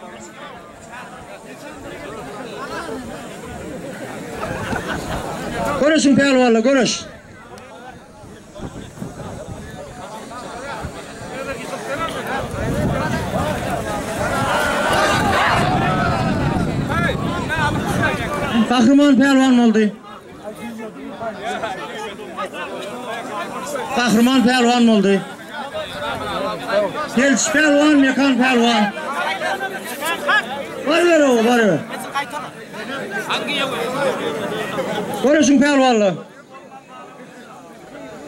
Göreşiň pälwanlar göreş. Gahryman pälwan boldy. Gahryman pälwan boldy. Geldiş pälwan, Mekan pälwan. Baryber oba, baryber. Göreşiň pälwanlar.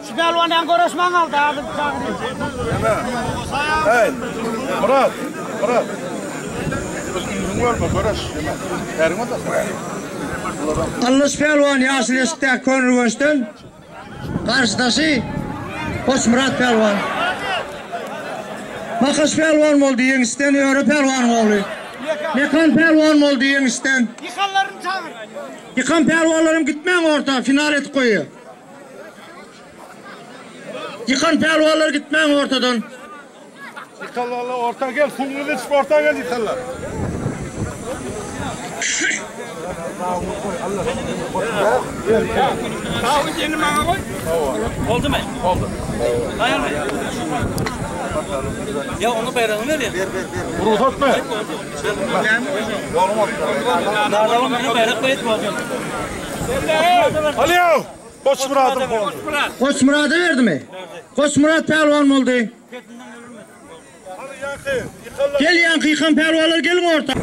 Şu pälwandan göreşmäň aldy adyl çagyryň. Hey, Murat, Murat. Ünlüň görme, göreş. Äriň Allaş pälwan ýaşyl eşikdäki Köneürgençden, garşydaşy Goçmyrat pälwan. Makaş pälwan boldy ýeňişden, Öre pälwanyň ogly. Mekan pälwan boldy ýeňişden. Ýykanlaryny çagyr. Ýykan pälwanlarym gitmäň orta, final edip goýýa. Ýykan pälwanlar gitmäň ortadan. Ýykanlarla orta gel, suwuňyzy içip orta gel ýykanlar. Oldumy? Oldu. Daýanmy? Ýa onu baýragyny berýär. Rugsat ber. Aliýew! Goçmyradyň boldy. Goçmyrada berdimi? Goçmyrat pälwan boldy. Gel ýaňky ýykan pälwanlar geliň orta.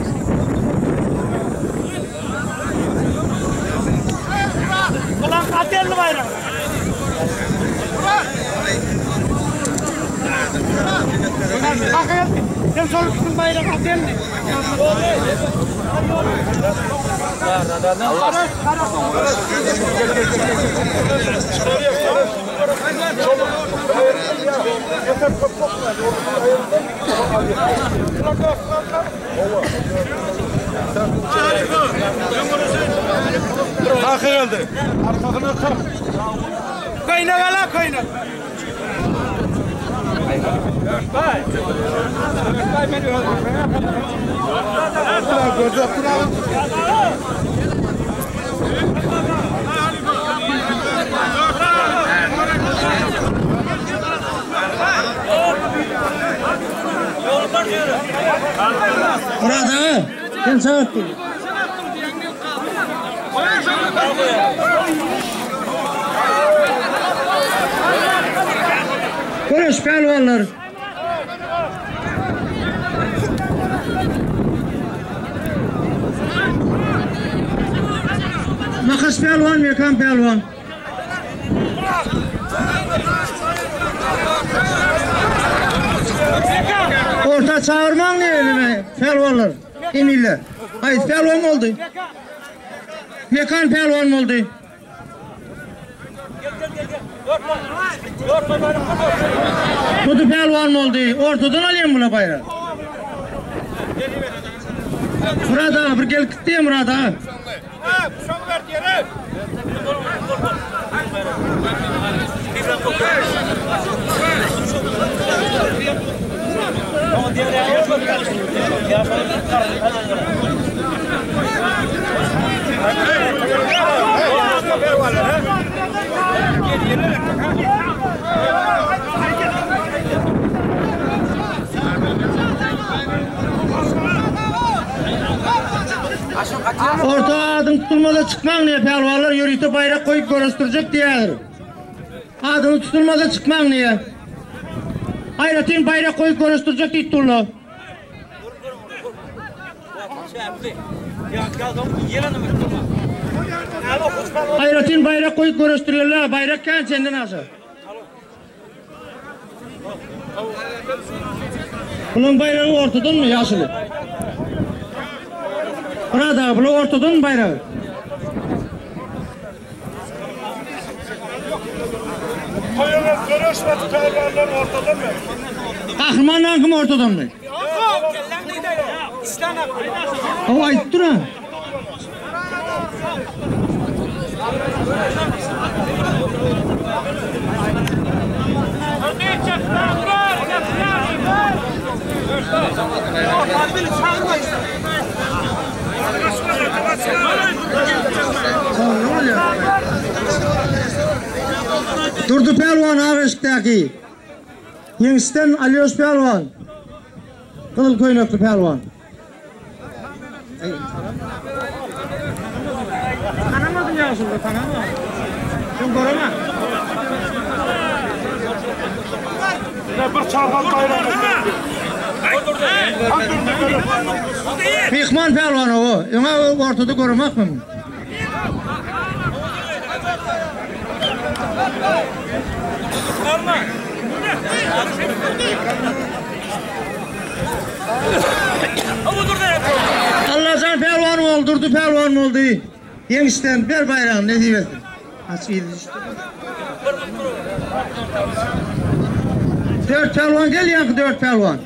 Ulan at elli baýrak. Sen şol ikisiniň baýragy at elli. Kaka geldi. Arkasyna kalk. Köýnek ala köýnek. Murat aga, sen çagyrt diýdi. Göreş pälwanlar. Makas pälwan, Mekan pälwan. Orta çagyrmaň diýelim, pälwanlar, eminler. Haýsy pälwan boldy? Mekan pälwan boldy. Dudy pälwan boldy. Ortadan alýan bula baýrak. Murat aga bir gelip gitdi Murat aga. Orta adyň tutulmasa çykmaň diýýär, pälwanlar ýörite baýrak goýup göreşdirjek diýýärler. Adyňyz tutulmasa çykmaň diýýär. Aýratyn baýrak goýup göreşdirjek diýip durlar. Aýratyn baýrak goýup göreşdirýärler, baýrak kän senden aşa. Bulaň baýragy ortadanmy ýaşuly? Myrat aga, bulaň ortadanmy baýragy? Toýalar göreşmedi pälwanlar ortadanmy? Gahrymanlaň kim ortadanmy? Hawa aýdyp dur ha. Durdy pälwan ak eşikdäki. Ýeňişden Alýoş pälwan. Gyzyl köýnekli pälwan. Tanamadım ýaşuly, tanama. Sen göreme. Bir çarhal baýragyny Myhman pälwan o. Öňe ortada görmek mi? Allajan pälwan boldy, Durdy pälwan boldy. Ýeňişden ber baýragyny nesip etsin. Aç yzy düşdi. Dört pälwan gel ýaňky dört pälwan.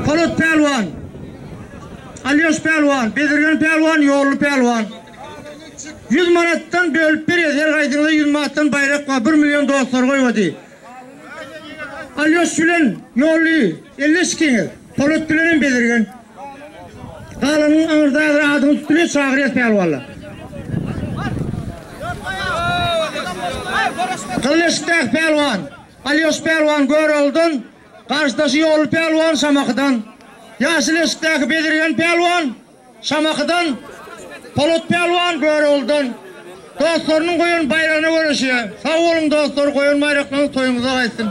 Polat pälwan. Alýoş pälwan, Bezirgen pälwan, Ýolly pälwan. 100 manatdan bölüp berýär. Her gaýdyňyza 100 manatdan baýrak bar. 1 million dostlar goýbady. Alýoş bilen Ýolly elleşikiňiz. Polat bilenem Bezirgen. Galanyň aňyrda häzir adyňyz tutulýar, çagyrýas pälwanlar. Gyzyleşikdäki pälwan Alýoş pälwan Göroglydan, garşydaşy Ýolly pälwan Şamahydan. Ýaşyl eşikdäki Bezirgen pälwan Şamahydan, Polat pälwan Göroglydan. Dostlarynyň goýan baýragyna göreşýär. Sag boluň dostlar, goýan baýraklaryňyz toýuňyza gaýtsyn.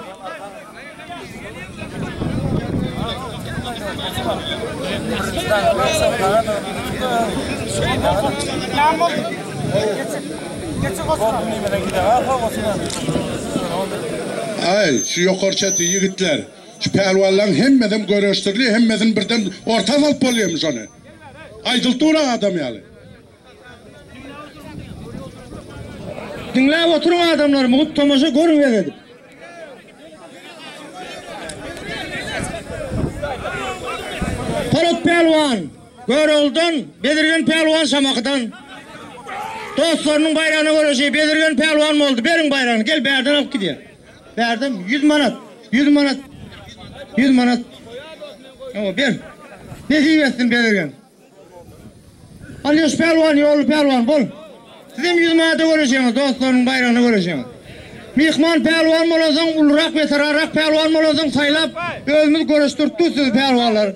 Aý, şu ýokary çeti ýigitler, şu pälwanlaryň hemmesem göreşdirli, hemmesini birden orta salyp bolýarmyş ony. Aýdylyp dur adam ýaly. Diňläp oturyň adamlar, mugt tomaşa görüň edip. Polat pälwan Görogludan, Bezirgen pälwan Şamahydan. Dostlarynyň baýragyna göreşi Bezirgen pälwan boldy. Beriň baýragyny, gel bärden alyp gidýär. Bärden 100 manat, 100 manat, 100 manat. Hawa, ber. Nesip etsin Bezirgen. Alýoş pälwan, Ýolly pälwan, bol. Sizem 100 manata göreşeňiz, dostlarynyň baýragyna göreşeňiz. Myhman pälwan bolansoň, ulurak, weteranrak pälwan bolansoň saýlap, özümiz göreşdirip dur sizi pälwanlar.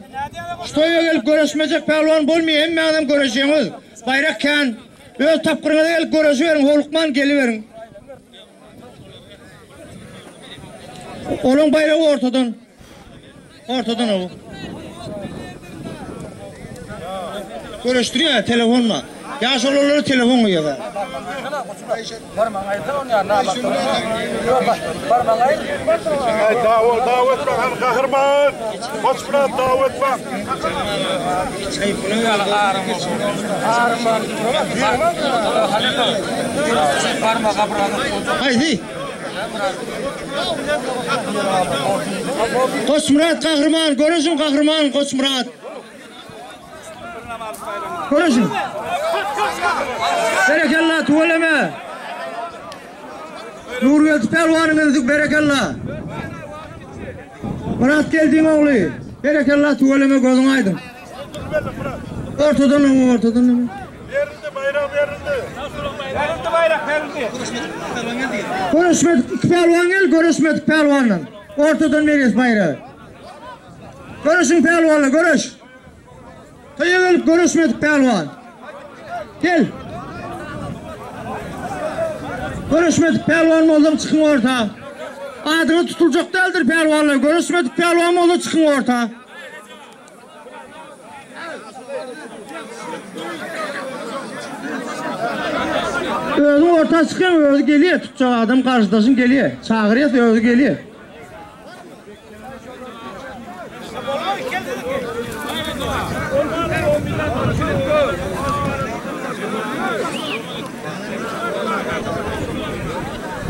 Şu toýa gelip göreşmejek pälwan bolmaýar, hemmäňizem göreşeňiz. Baýrak kän. Öz tapgyryňyza gelip göreşiberiň, howlukman geliberiň. Olaň baýragy ortadan. Ortadan o. Görüşdürýär telefonla. Ýaş olanlara telefon goýýar. Ay davet davet bak han kahraman. Koçmurat davet bak. Haydi. Goçmyrat gahryman, görüşüň gahryman Goçmyrat. Görüşüň. Berekella tüweleme. Nurgeldi pälwanyň inisi berekella. Myrat geldiň ogly. Berekella tüweleme gözüň aýdyň. Ortadan ortadan. Verildi bayrak verildi. Verildi bayrak verildi. Görüşmedik iki pälwan gel, görüşmedik pälwandan. Ortadan berýäs baýragy. Görüşüň pälwanla, görüş. Toýa gelip görüşmedik pälwan. Gel. Görüşmedik pälwan bolsaň çykyň orta. Adyňyz tutuljak däldir pälwanlar. Görüşmedik pälwan bolsa çykyň orta. Özüň orta çykýaň, özi gelýär, tutjak adam garşydaşyň gelýär. Çagyrýas, özi gelýär.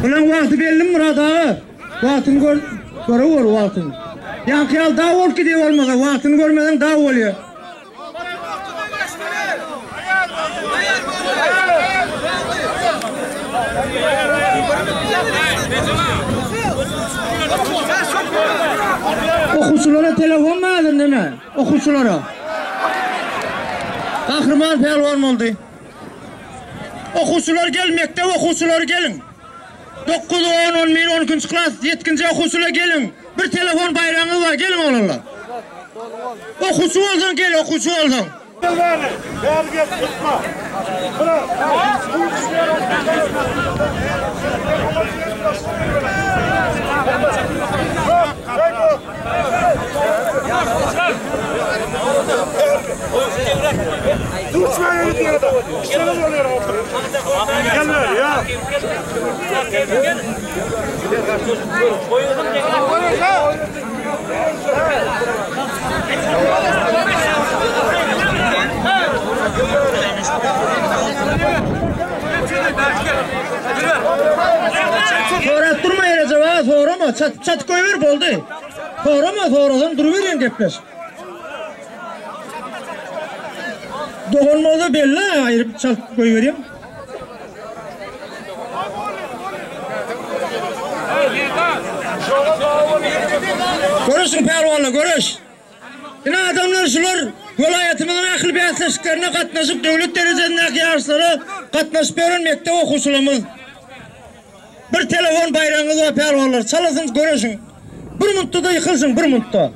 Bulan wagty belli Murat aga? Wagtyny gör, göre gör wagtyny. Ýaňky ýaly daw bolup gidýär bolmasa, wagtyny görmeseň daw bolýar. Okuwçylara telefon lazym neme? Okuwçylara. Gahryman pälwan boldy. Okuwçylar gel, mekdep okuwçylary geliň. 9, 10, 11, 12-nji klas ýetginjek okuwçylar geliň. Bir telefon baýragyňyz bar, geliň oglanlar. Okuwçy bolsaň gel, okuwçy bolsaň. Gel bäri, bäri gel, tutma. Bırak. Tutmaya gidiyor da. İşlere oluyor. Gel bäri ya. Sorap durma Recep ağa, sorama. Çat çat goýber boldy. Sorama, sorasaň duruberýän gepleş. Dogan bolsa belli, aýryp çat goýberýän. Görüşüň pälwanlar, görüş. Ine adamlar şular welaýatymyzyň ähli bäsleşiklerine gatnaşyp döwlet derejesindäki ýaryşlara gatnaşyp ýören mekdep okuwçylarymyz. Bir telefon baýragyňyz bar pälwanlar, çalasyňyz görüşüň. Bir minutda da ýykylsyň, bir minutda.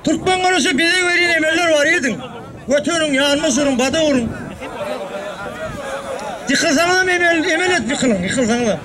Türkmen görüşi bize berýän emeller bar ediň. Göteriň, ýanyma sürüň, bada uruň. Ýykylsaňyz hem emel, emel edip ýykylyň, ýykylsaňyz hem.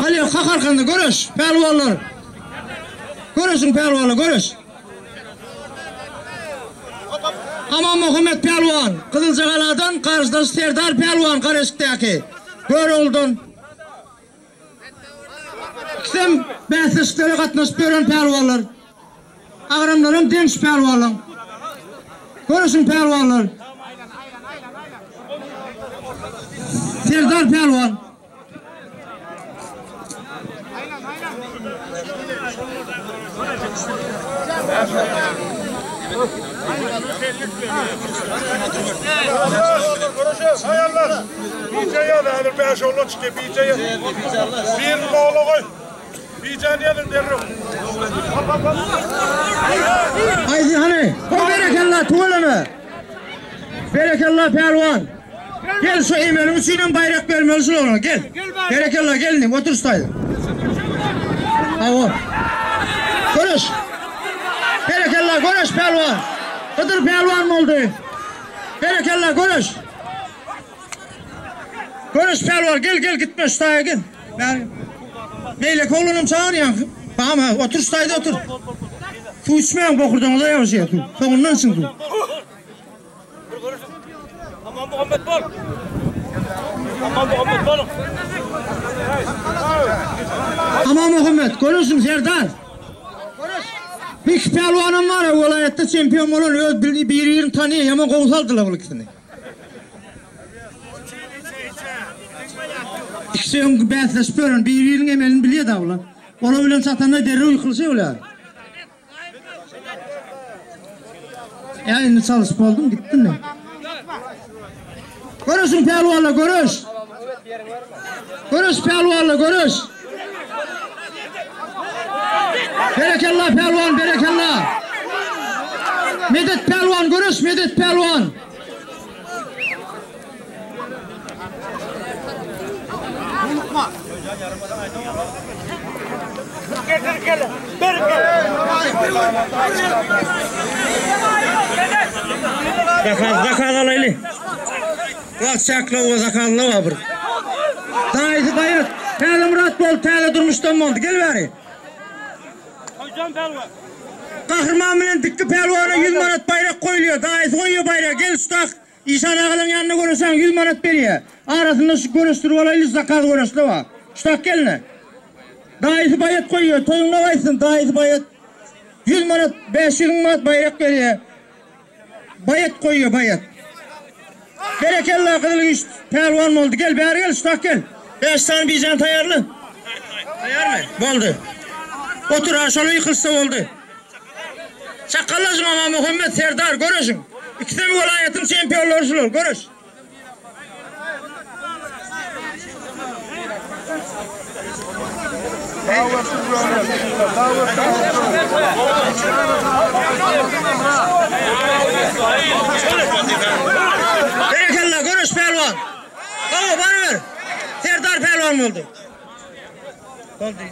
Alýa kak arkanda göreş pälwanlar. Göreşiň pälwanlar göreş. Aman Muhammet pälwan Gyzyljagaladan garşydaş Serdar pälwan Gareşikdäki Görogludan. İkisem bäsleşiklere gatnaşyp ýören pälwanlar. Agramlaram deň şu pälwanlaň. Göreşiň pälwanlar. Serdar pälwan. Saýarlar. Bije ýaz, häzir 5 oglan çykýar, bije ýaz. Bir nogla goý. Bijäni ýazyň derrew. Haýsy hany? Goý berekella tüweleme. Berekella pälwan. Gel şu emeliň üçinem baýrak bermeli şulara gel. Berekella gel inim otur şu taýda. Hawa. Göreş. Berekella göreş pälwan. Hydyr pälwan boldy. Berekella göreş. Göreş pälwan gel gel gitme şu taýa gel. Bäri. Beýleki oglanam çagyrýaň. Bam ha otur şu taýda otur. Suw içmäň bokurdaňyza ýagşy suw. Soňundan içiň suw. Aman Muhammed bol. Aman Muhammed bol. Aman Muhammed göreşiň Serdar. Bir pälwanam bar welaýatda çempion bolan öz bir-birini tanýar ýaman gowy saldylar bu ikisini. İkisi öňki bäsleşip ýören bir-biriniň emelini bilýär da bular. Olar bilen çatanda derrew ýykylyşy bolýar. Ýa indi çalyşyp boldum gitdim men. Göreşiň pälwanlar göreş. Göreş pälwanlar göreş. Berekella pälwan berekella. Medet pälwan göreş medet pälwan. Zakaz, zakaz alayly. Wagt çaklawa zakazlawa bir. Daýysy baýat. Täze Myrat boldy, täze durmuşdan boldy. Gel bäri. Gahryman bilen Dikgi pälwana 100 manat baýrak goýulýar. Daýysy goýýar baýragy. Gel şutak. Işan agalaň ýanynda göreşen 100 manat berýär. Arasynda şu göreşdirip alaýly zakaz göreşli bar. Şutak gelne. Daýysy baýat goýýar. Toýuňda gaýtsyn daýysy baýat. 100 manat, 500 manat baýrak berýär. Baýat goýýar, baýat. Berekella gyzyl güýç pälwan boldy. Gel bäri gel, şutak gel. 5 sany bijäni taýýarla. Taýýarmy? Boldy. Otur, ha şola ýykylsa boldy. Çakallaşyň Aman Muhammet Serdar göreşiň. Ikisem welaýatyň çempionlary şular, göreş. Berekella göreş pälwan. Hawa baryber. Serdar pälwan boldy. Boldy.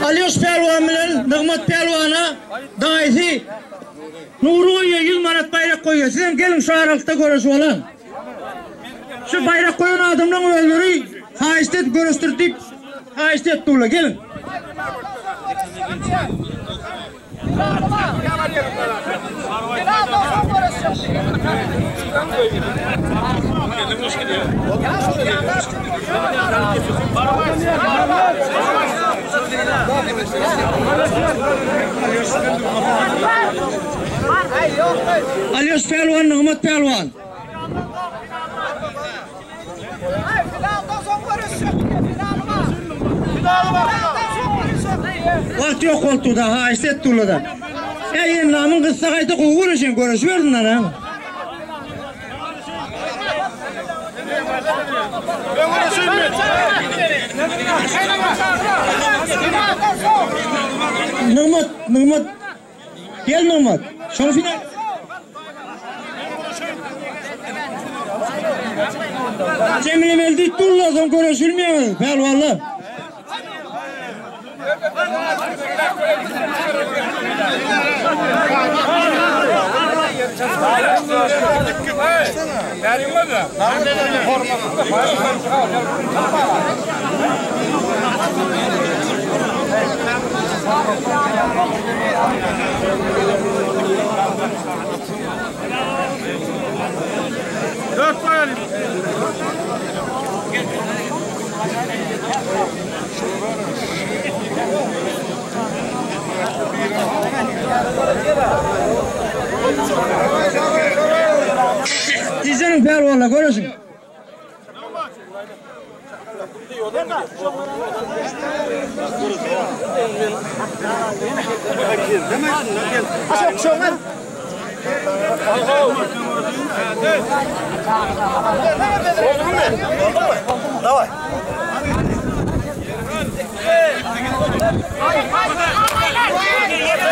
Alýoş pälwan bilen Nygmat pälwana daýysy Nury goýýar, 100 manat baýrak goýýar. Sizem geliň şu aralykda göreşip alaň. Şu baýrak goýan adamlaryň özleri haýyşt edip göreşdir diýip haýyşt etdi ular. Geliň. Alýos pälwan, Nygmat pälwan. Wagt ýok boldy da, haýyşt etdi uly-da. Eý, endamyň gyssa gaýta gowy göreşen, göreşibersinler, ha. Nygmat, Nygmat. Gel Nygmat. Şoň final. Jemlemeli diýip durlar, soň göreşilmeýär, pälwanlar. Dizeniň pälwanlar göreşiň.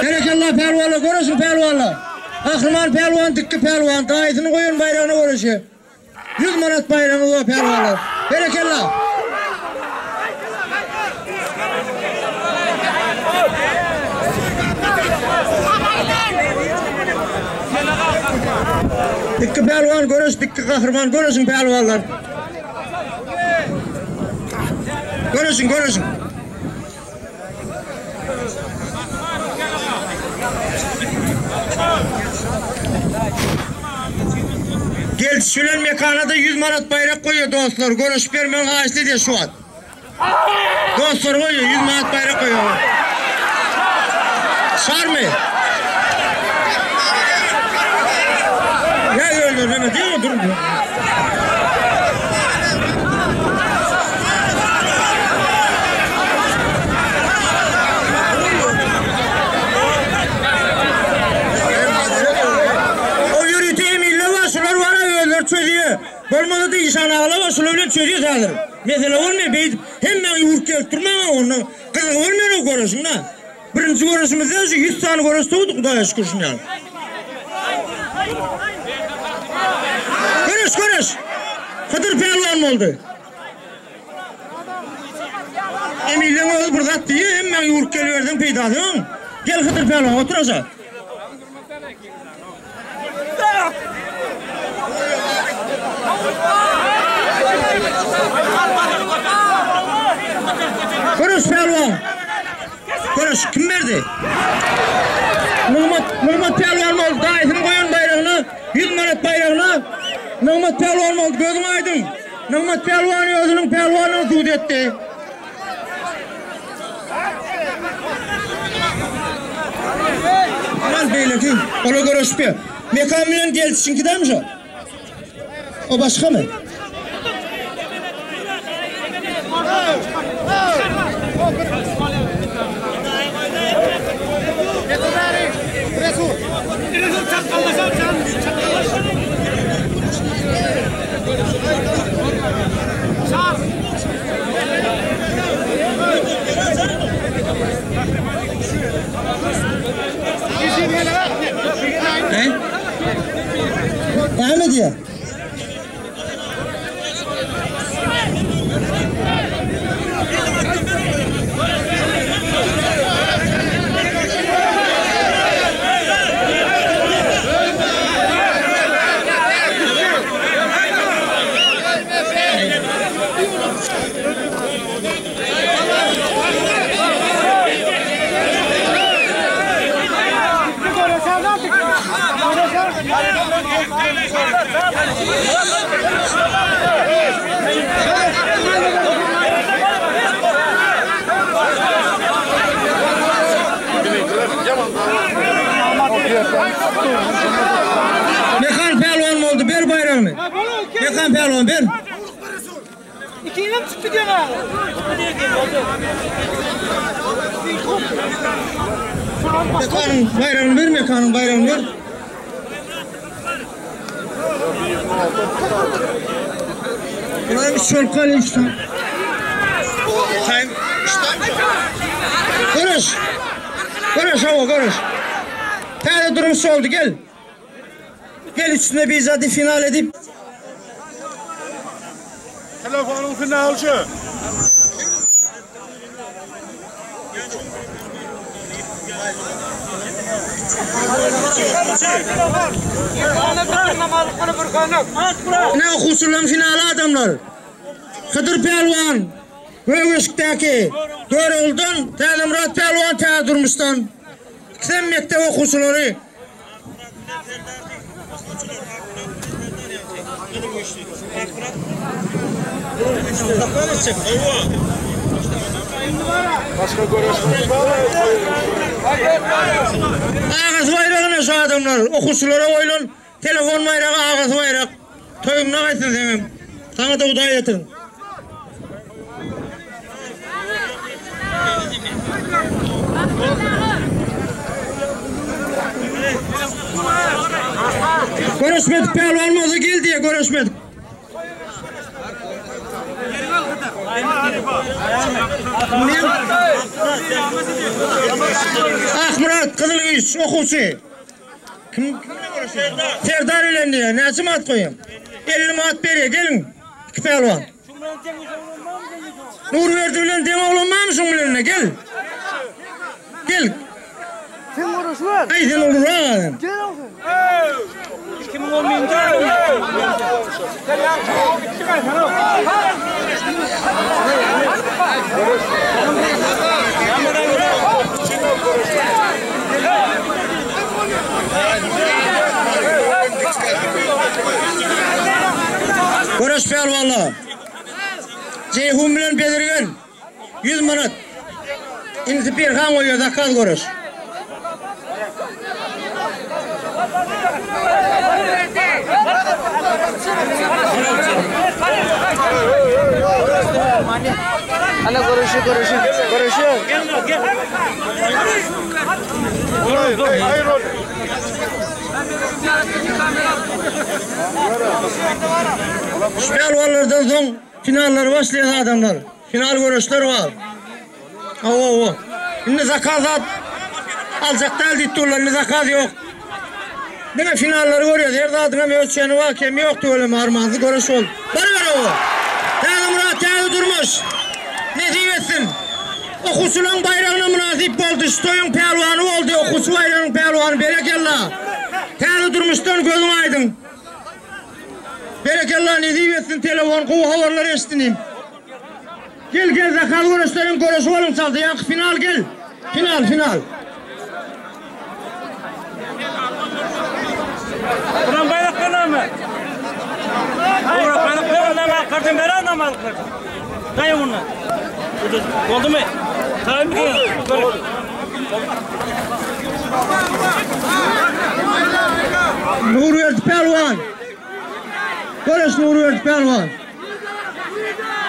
Berekella pälwanlar, göreşiň pälwanlar. Gahryman pälwan, dikki pälwan, daýysynyň goýan baýragyna göreşýär. 100 manat baýragyňyz bar pälwanlar. Berekella. Dikki pälwan göreş, dikki gahryman göreşiň pälwanlar. Göreşiň, göreşiň. Gelşi bilen mekana-da 100 manat baýrak goýýar dostlar. Göreşip bermegiň haýyşt edýär şu wagt. Dostlar goýýar, 100 manat baýrak goýýar. Şarmy? Ýa öldür, näme diýýär, dur. O ýörite eminler bar, şular bar, özleri çözýär. Bolmasa-da işan agalar bar, şular bilen çözýär häzir. Mesele bolmaýar, beýdip hemmäňi ýüwrüp gelip durmaň, onda gyzygy bolmaýar o göreşiň-dä. Birinji göreşimizde şu 100 sany göreş dogduk Hudaýa şükür şundan. Göreş göreş. Hydyr pälwan boldy. Emiliň özi bir zat diýýär, hemmäň ýüwrüp geliberseň peýdasy ýok. Gel Hydyr pälwan otur aşa. Göreş pälwan. Göreş kim berdi? Nygmat, Nygmat pälwan boldy. Daýysynyň goýan baýragyna, 100 manat baýragyna Nygmat pälwan boldy. Gözüň aýdyň. Nygmat pälwan özüniň pälwanyny sud etdi. Aman beýleki, ola göreşip. Mekan bilen gelişiňki dämi şo? O başgamy? Näme diýýär? pälwan ber. Ikinem çykdy diýen aga. Mekanyň baýragyny ber, mekanyň baýragyny ber. Bular üç bolup galýar üç tane. Time. Görüş. Görüş hawa görüş. Täze durmuş oldu gel. Gel üstüne bir zady final edip. Telefonyň finaly şu. Ine okuwçylaryň finaly adamlar. Hydyr pälwan Gögeşikdäki Görogludan, Täzemyrat pälwan Täze durmuşdan. Ikisem mekdep okuwçylary. Agasy baýragyna şu adamlar okuwçylara goýlan telefon baýragy agasy baýrak. Toýuňda gaýtsyn seňem. Saňa-da Hudaý ýetirsin. Görüşmedik pälwan bolsa gel diýe görüşmedik. Akmyrat Gyzyl güýç okuwçy. Kim kimle görüşýär? Serdar bilen diýýär. Näçe manat goýýaň? 50 manat berýär. Geliň. Iki pälwan. Nurberdi bilen deň oglan barmy şuň bilen gel. Gel. Sen görüşler. Aý sen ulurak adam. Gel olsun. 2010 Göreş pälwanlar. Jeýhun bilen Bezirgen 100 manat. Inisi Perhan goýýar zakaz göreş. Ana görüşü görüşü görüşü. Şu pälwanlardan soň finallar başlaýar adamlar. Final göreşler bar. Hawa, hawa. Indi zakaz at aljak däl diýip durlar, indi zakaz ýok. Diňe finallary görýäs. Her zadyň hem öz çeni bar, kemi ýok tüweleme armansyz göreş boldy. Bar bar hawa. Täze myrat, täze durmuş. Nesip etsin. Okuwçylaryň baýragyna mynasyp boldy. Şu toýuň pälwany boldy. Okuwçy baýragynyň pälwany berekella. Täze durmuşdan gözüň aýdyň. Berekella nesip etsin telefon gowy habarlar eşitdinim. Gel gel zakaz göreşleriň göreşi bolyň çaldy ýaňky final gel. Final final. Buran bayrak mı? Buran bayrak mı? Kartın beren mi? Dayı bunlar. Oldu mu? Tamam mı? Nurberdi pälwan. Göreş Nurberdi pälwan.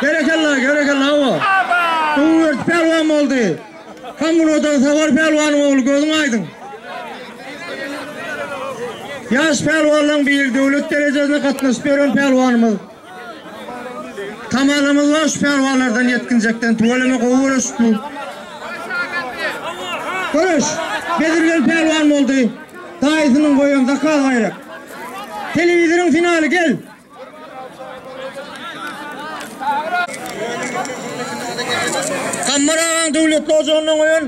Berekella, berekella hawa. Nurberdi pälwan boldy. Kommunadan Sawar pälwanyň ogly gözüň aýdyň. Ýaş pälwanlaryň biri döwlet derejesine gatnaşyp ýören pälwanymyz. Tamalamyz bar şu pälwanlardan ýetginjekden tüweleme gowy göreşip bu. Göreş. Bezirgen pälwan boldy. Daýysynyň goýan zakaz baýrak. Telewizoryň finaly gel. Gammar agaň döwletli ojagyndan goýan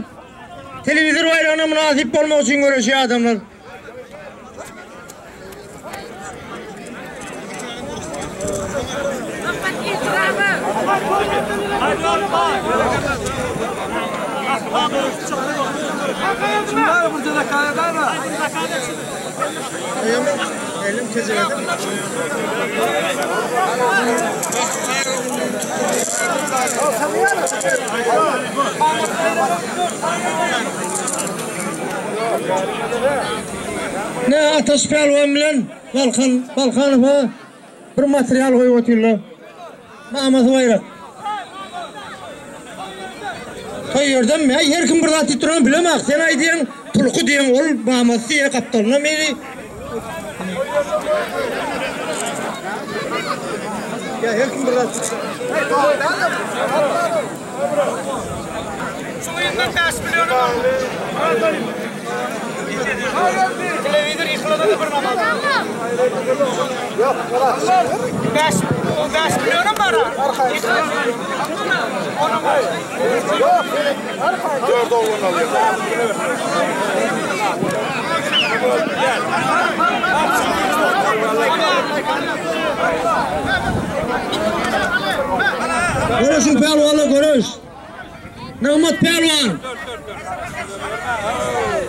telewizor baýragyna mynasyp bolmak üçin göreşýär adamlar. Ne Ataş Pälwan bilen Balkan Balkanowa. Bir material goýup otyrlar. Mamasy baýrak. Toý ýerdenmi? Aý her kim bir zat diýip duran bilemok. Sen aýdýaň tulky diýeň ol mamasy diýýär gapdalynda meni. Ýa her kim bir zat. Şuňa 5 million bar. Telewizor ýykylanda bir namaz. 5 5 millionum bar. Dört oğlan alıyor. Göreşiň pälwanlar göreş. Nygmat pälwan.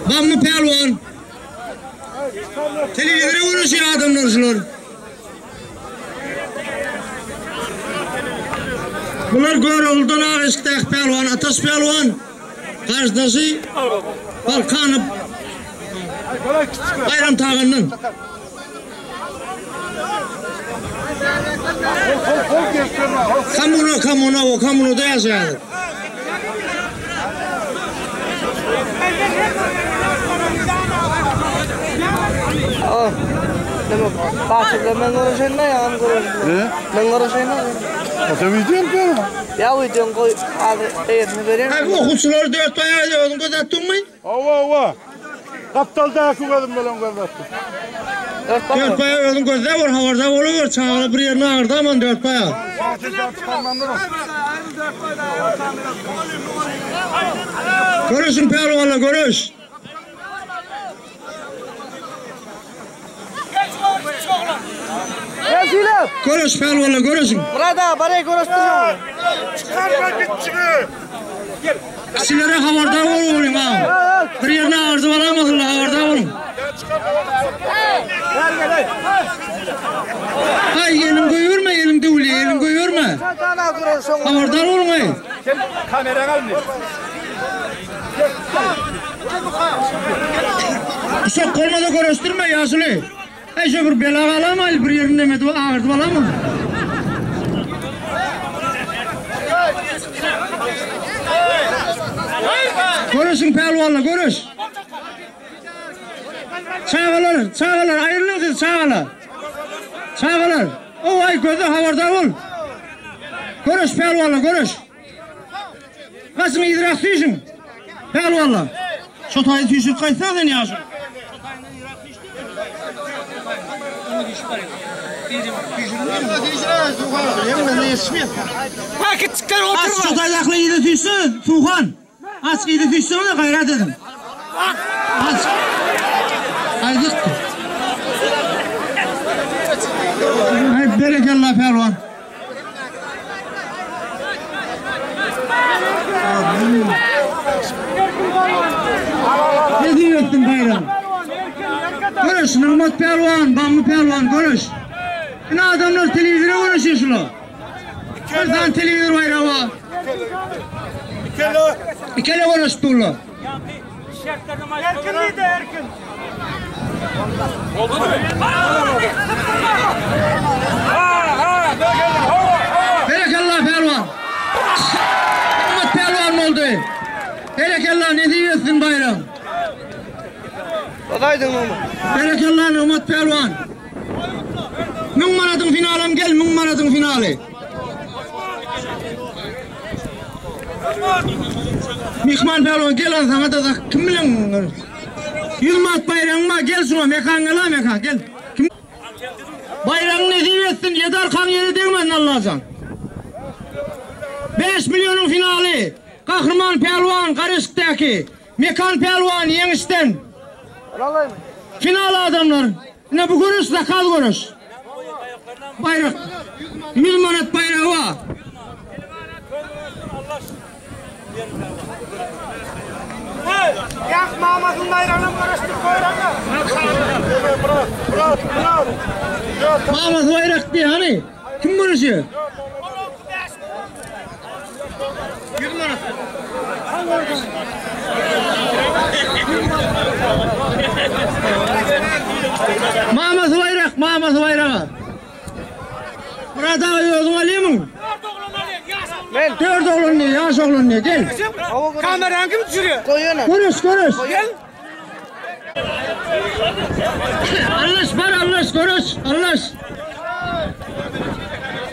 Bammy pälwan. Telewizora göreşýär adamlar şular. Bular Görogludan Agyşkdäki pälwan Ataş pälwan. Garşydaşy Balkanow Baýram Tagandan. Komuna, komuna, o kommunada ýaşaýarlar. Neme Batyr bilen men görüşeýin-dä ýa görüşeýin. Men görüşeýin-dä. Sen wideoň koý. Ýa wideoň goý, azy eýesine berýän. Aý okuwçylary dörtbaý aýda özüň göz atdyňmy? Hawa, hawa. Gapdaldaky gözüm bilen göz atdym. Dörtbaý özüň gözläp bor, habarda boluber, çagalar bir ýerini agyrdaman Dörtbaý. Görüşiň pälwanlar, görüş. Görüş pälwanlar, görüşiň. Murat aga, baray görüşdirýän. Çıkarma gitçini. Kişilere habardar boluň ha. Bir ýerine agyrdyp alamasynlar, habardar boluň. Aý, eliň goýberme, eliň döwülýär, eliň goýberme. Habardar boluň aý. Sen kameraňy al. Uşak bolmasa görüşdirme ýaşuly. Aý şo bir bela galamaý, bir ýerini neme edip agyrdyp alama. Görüşiň pälwanlar, görüş. Çagalar, çagalar aýrylyň siz çagalar. Çagalar, o aý göze habardar bol. Görüş pälwanlar, görüş. Gaçyň yzyrak süýşüň. Pälwanlar. Şo taýy süýşürip gaýtsaň sen ýaşuly. Paketçikler oturma. Aç şu taýdakly yzy süýşsün, Suhan. Aç yzy süýşsün-de gaýrat ediň. Aç. Aýdyk. Aý berekella pälwan. Nesip etsin baýram. Görüş, Nygmat pälwan, Bammy pälwan, görüş. Ine adamlar telewizora görüşýär şular. Bir sany telewizor baýragy bar. Ikele görüşip durlar. Erkin diýdi, erkin. Berekella pälwan. Nygmat pälwan boldy. Berekella nesip etsin baýram. Aýdyň muny. Berekella Nygmat pälwan. 1000 manadyň finalam gel, 1000 manadyň finaly. Myhman pälwan gel al saňa da kim bilen 100 manat baýragyň bar gel şuňa mekan gel ha mekan gel. Kim Baýragyň nesip etsin ýedi arkaň ýere degmesin Allajan. 5 millionyň finaly Gahryman pälwan Garyşykdaky Mekan pälwan ýeňişden. Final adamlar. Ine bu göreş zakaz göreş. Baýrak. 100 manat baýragy bar. Ýa mamasynyň baýragyny görüşdirip goýranda. Mamasy baýrak diýýär hany. Kim göreşýär? 100 manat. Mamasy baýrak, mamasy baýraga. Myrat aga özüň alýamyň? Men. Dört oglan diýýär, ýaş oglan diýýär. Gel. Kamerany kim düşürýär? Goýana. Görüş, görüş. Gel. Anlaş bar, anlaş, görüş, anlaş.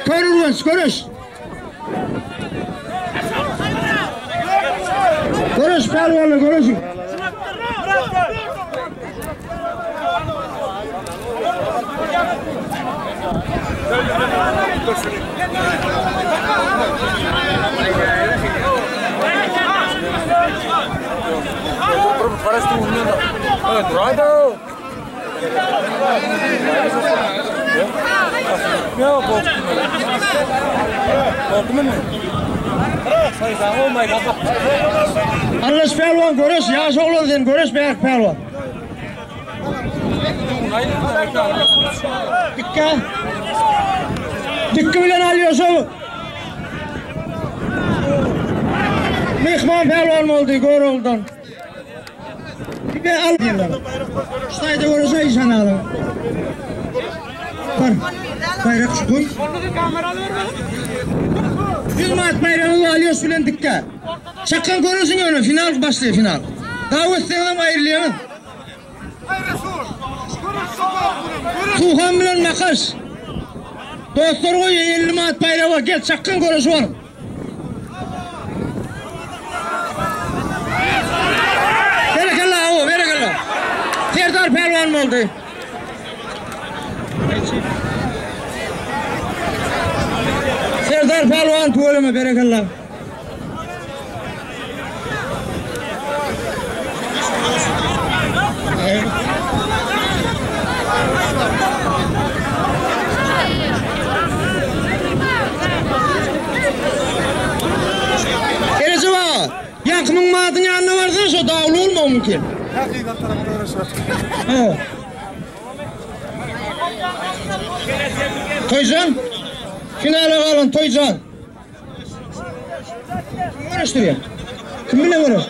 Görüş, görüş. Görüş, pälwanlar, görüşüň. Anlaş pälwan, görüş, ýaş oglan sen, görüş bärik pälwan. Dikka. Dikki bilen alýoşa. Mehman pälwan boldy Görogludan. Bir al diýler. Ştaýda görüşe işan alyň. Bar. Bayrak şu koy. 100 manat baýragyny alýoş bilen dikka. Çakan görürsün ýöne final başlaýar final. Dawa etseňem aýrylýaňyz. Suhan bilen Makaş. Dostlar goý 50 manat baýragy bar. Gel çakgan görüşü var. Berekella o, berekella. Serdar pälwan boldy. Serdar pälwan tüweleme berekella. Erejep aga, ýaňky müň manadyň ýanyna barsaň şo dawly bolmagy mümkin. Hakykat tarapda göreşler. He. Toýjan. Finala galan Toýjan. Kim göreşdirýär? Kim bilen göreş?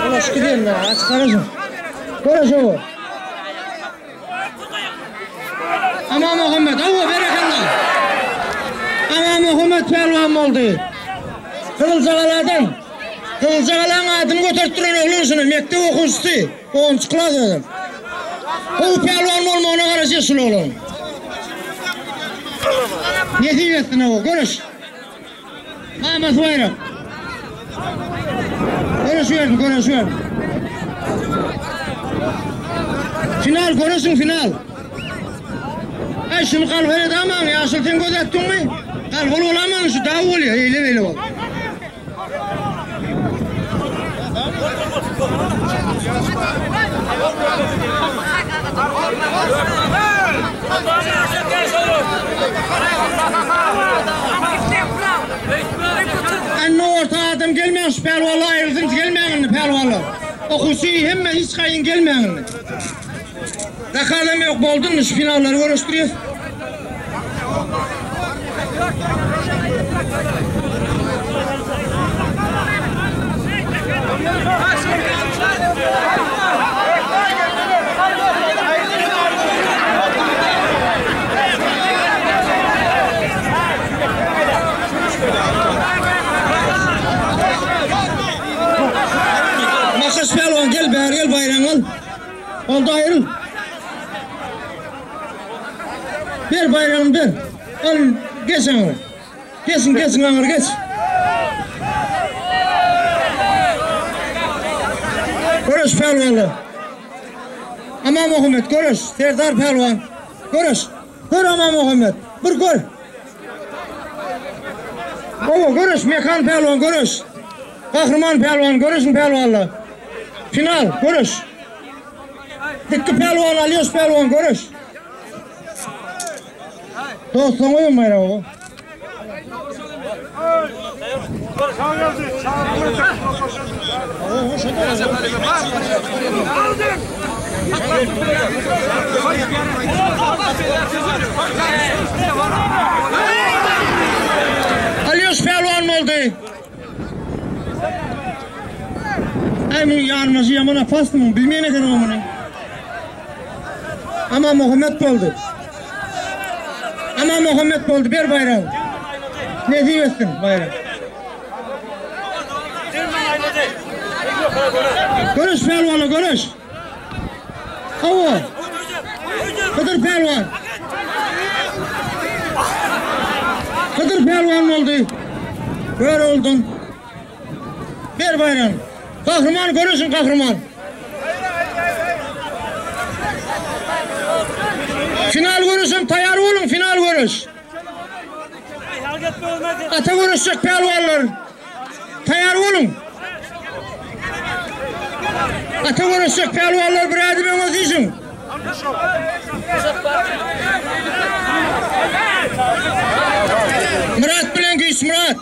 Ulaş gidelim ya, aç kardeşim. Göreş o. Aman Muhammed, awa berekella. Aman Muhammed pälwan boldy. Gyzyljagaladan. Gyzyljagalaň adyny göterip duran oglan şuny, mekdep okuwçysy, 10-njy klas özem. Gowy pälwan bolmagyna garaşýar şul oglan. Nesip etsin awa, görüş. Mamasy baýrak. Görüşüberin, görüşüberin. Final görüşüň final. Ay şunu kalfar edaman, ýaşyl sen göz atdyňmy? Kalfar bolaman şu daw bolýar, eýle beýle bol. Anne orta adam gelmeýän şu pälwanlar aýrylsyn gelmeýän indi pälwanlar. Okuwçy hemme hiç gaýyn gelmeýän indi. Zakazam ýok boldy indi şu finallary görüşdirýäs. Makas pälwan gel bäri gel baýragyňy al. Oldy aýryl. Ber baýragyny ber. Al geç aňry. Geçin geçin aňry geç. Göreş pälwanlar. Aman Muhammed göreş. Serdar pälwan. Göreş. Gör Aman Muhammed. Bir gör. Owa göreş Mekan pälwan göreş. Gahryman pälwan göreşin pälwanlar. Final göreş. Dikki pälwan Alýoş pälwan göreş. Dostum goýun baýragy. Alýoş pälwan boldy. Aý muň ýanmaşy ýaman apasdy muň bilmeýän ekenim muny. Ama Muhammet boldy. Ama Muhammet boldy ber baýragy. Nesip etsin baýrak. Göreş pälwana göreş. Hawa. Hydyr pälwan. Hydyr pälwan boldy. Gör oldun. Ber baýragyny. Gahryman göreşiň gahryman. Final göreşem taýar boluň final göreş. Ata göreşjek pälwanlar. Taýar boluň. Ata göreşjek pälwanlar bir ädim öňe süýşüň. Myrat bilen Güýçmyrat.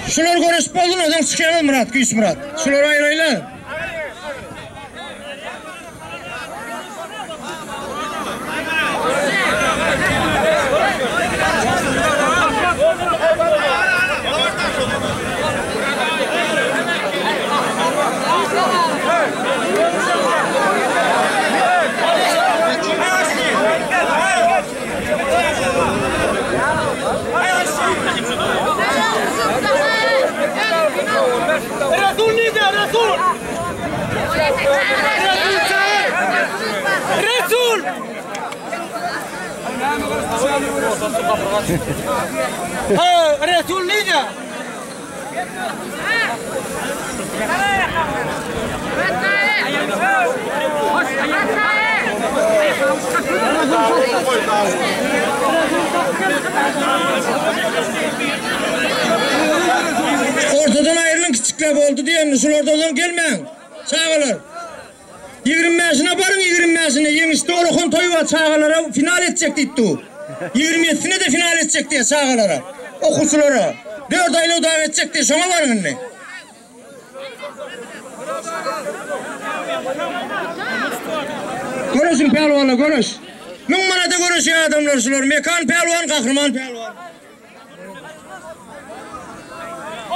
Şular göreşip bolsun, ondan çykaýar Myrat, Güýçmyrat. Şular aýraýlar. Resul nide Resul? Resul! Ha, Resul nide? Ortadan aýrylyň kiçikler boldy diýenini şul ortadan gelmäň. Çagalar. 25-ine baryň 25-ine ýeňişde Orhan toý bar çagalara final etjek diýipdi. 27-sine de final etjek diýe çagalara, okuwçylara. 4 aýlaw dagy etjek diýe şoňa baryň indi. Göreşiň pälwanlar göreş. Müň manada göreşýän adamlar şular. Mekan pälwan, Gahryman pälwan.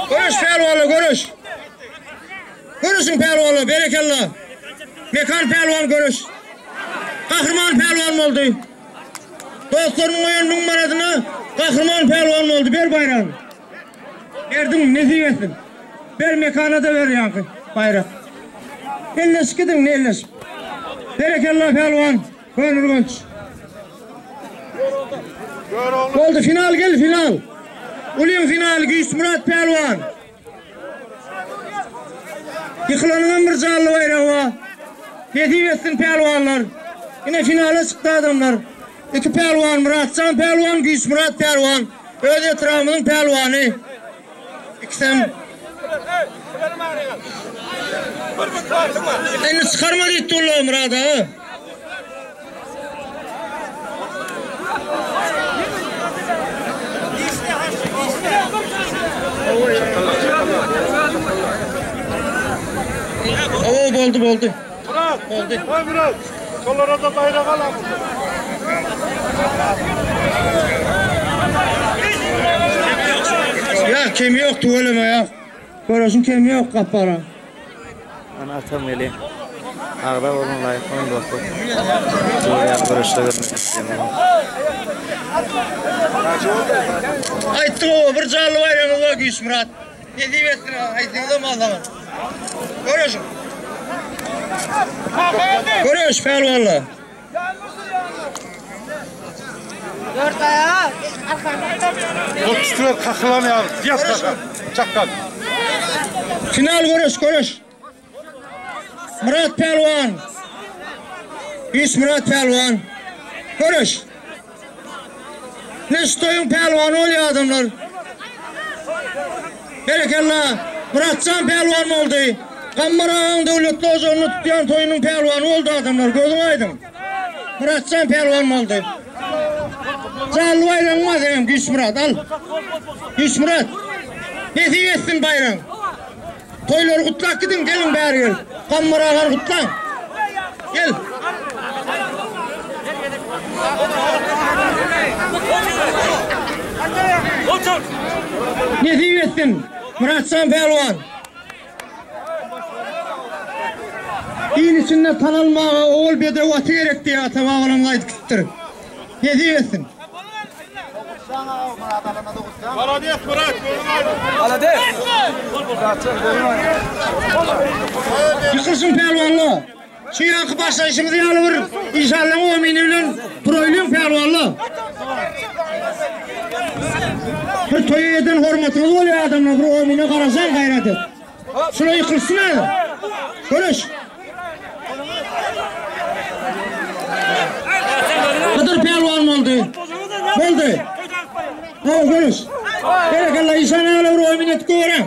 Göreş pälwanlar göreş. Göreşiň pälwanlar berekella. Mekan pälwan göreş. Gahryman pälwan boldy. Dostlarynyň goýan müň manadyna Gahryman pälwan boldy. Ber baýragyny. Berdiň, nesip etsin. Ber Mekana-da ber ýaňky baýrak. Elleşip gidiň, elleşip. Berekella pälwan, Köneürgenç. Boldy, final gel, final. Ulyň finaly Güýçmyrat pälwan. Ýykylanyňam bir janly baýragy bar. Nesip etsin pälwanlar. Ine finala çykdy adamlar. Iki pälwan Myratjan pälwan, Güýçmyrat pälwan. Öz etrabymyzyň pälwany. Ikisem. Indi çykarma diýipdi ulla Myrat aga. Oo boldy boldy. Murat. Boldy. Oý Murat. Şolara da baýrak alamyz. Ya kemi yok tüweleme ya. Göreşiň kemi yok gapara. Ana atam gelýär. Agza boluň laýk goýuň dostlar. Şular ýaly göreşde görmek isleýänler. Aýtdyk oba bir janly baýragymyz bar Güýçmyrat. Nesip etsin aýtdyňyzam alsaňyz. Göreşiň. Göreş pälwanlar. Dört ayağa. Otuz kakylan ýaly, diýip çakgan. Final göreş göreş. Murat Pälwan. Güýçmyrat Pälwan. Göreş. Ne şu toýuň pälwany bolýar adamlar. Berekella. Muratjan pälwan boldy. Gammar agaň döwletli ojagyny tutýan toýunyň pälwany boldy adamlar. Gözüň aýdyň. Muratjan pälwan boldy. Janly baýragyň bar seňem Güýçmyrat al. Güýçmyrat. Nesip etsin baýragyň. Toýlary gutlap gidiň, geliň bäri gelip. Gammar agany gutlaň. Gel. Otur. Nesip etsin. Myratjan pälwan. Il içinde tanalmaga owal bedew aty gerek diýip ata-babalarymyz aýdyp gitipdir. Nesip etsin. Ýykylsyn pälwanlar. Şu ýanky başlaýşymyz ýaly bir inşallaň omini bilen turaýlyň pälwanlar. Bir toýa eden hormatyňyz bolýar adamlar bir omine garaşaň gaýrat et. Şuna ýykylsyn häzir. Göreş. Hydyr pälwan boldy. Boldy. Hawa göreş. Berekella işan agala bir oýun etip göreň.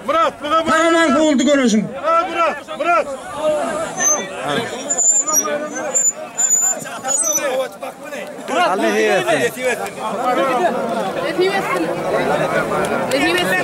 Murat, buna bak. Tagaman sowuldy göreşiň. Ha, Murat, Murat. Allah nesip etsin. Nesip etsin. Nesip etsin.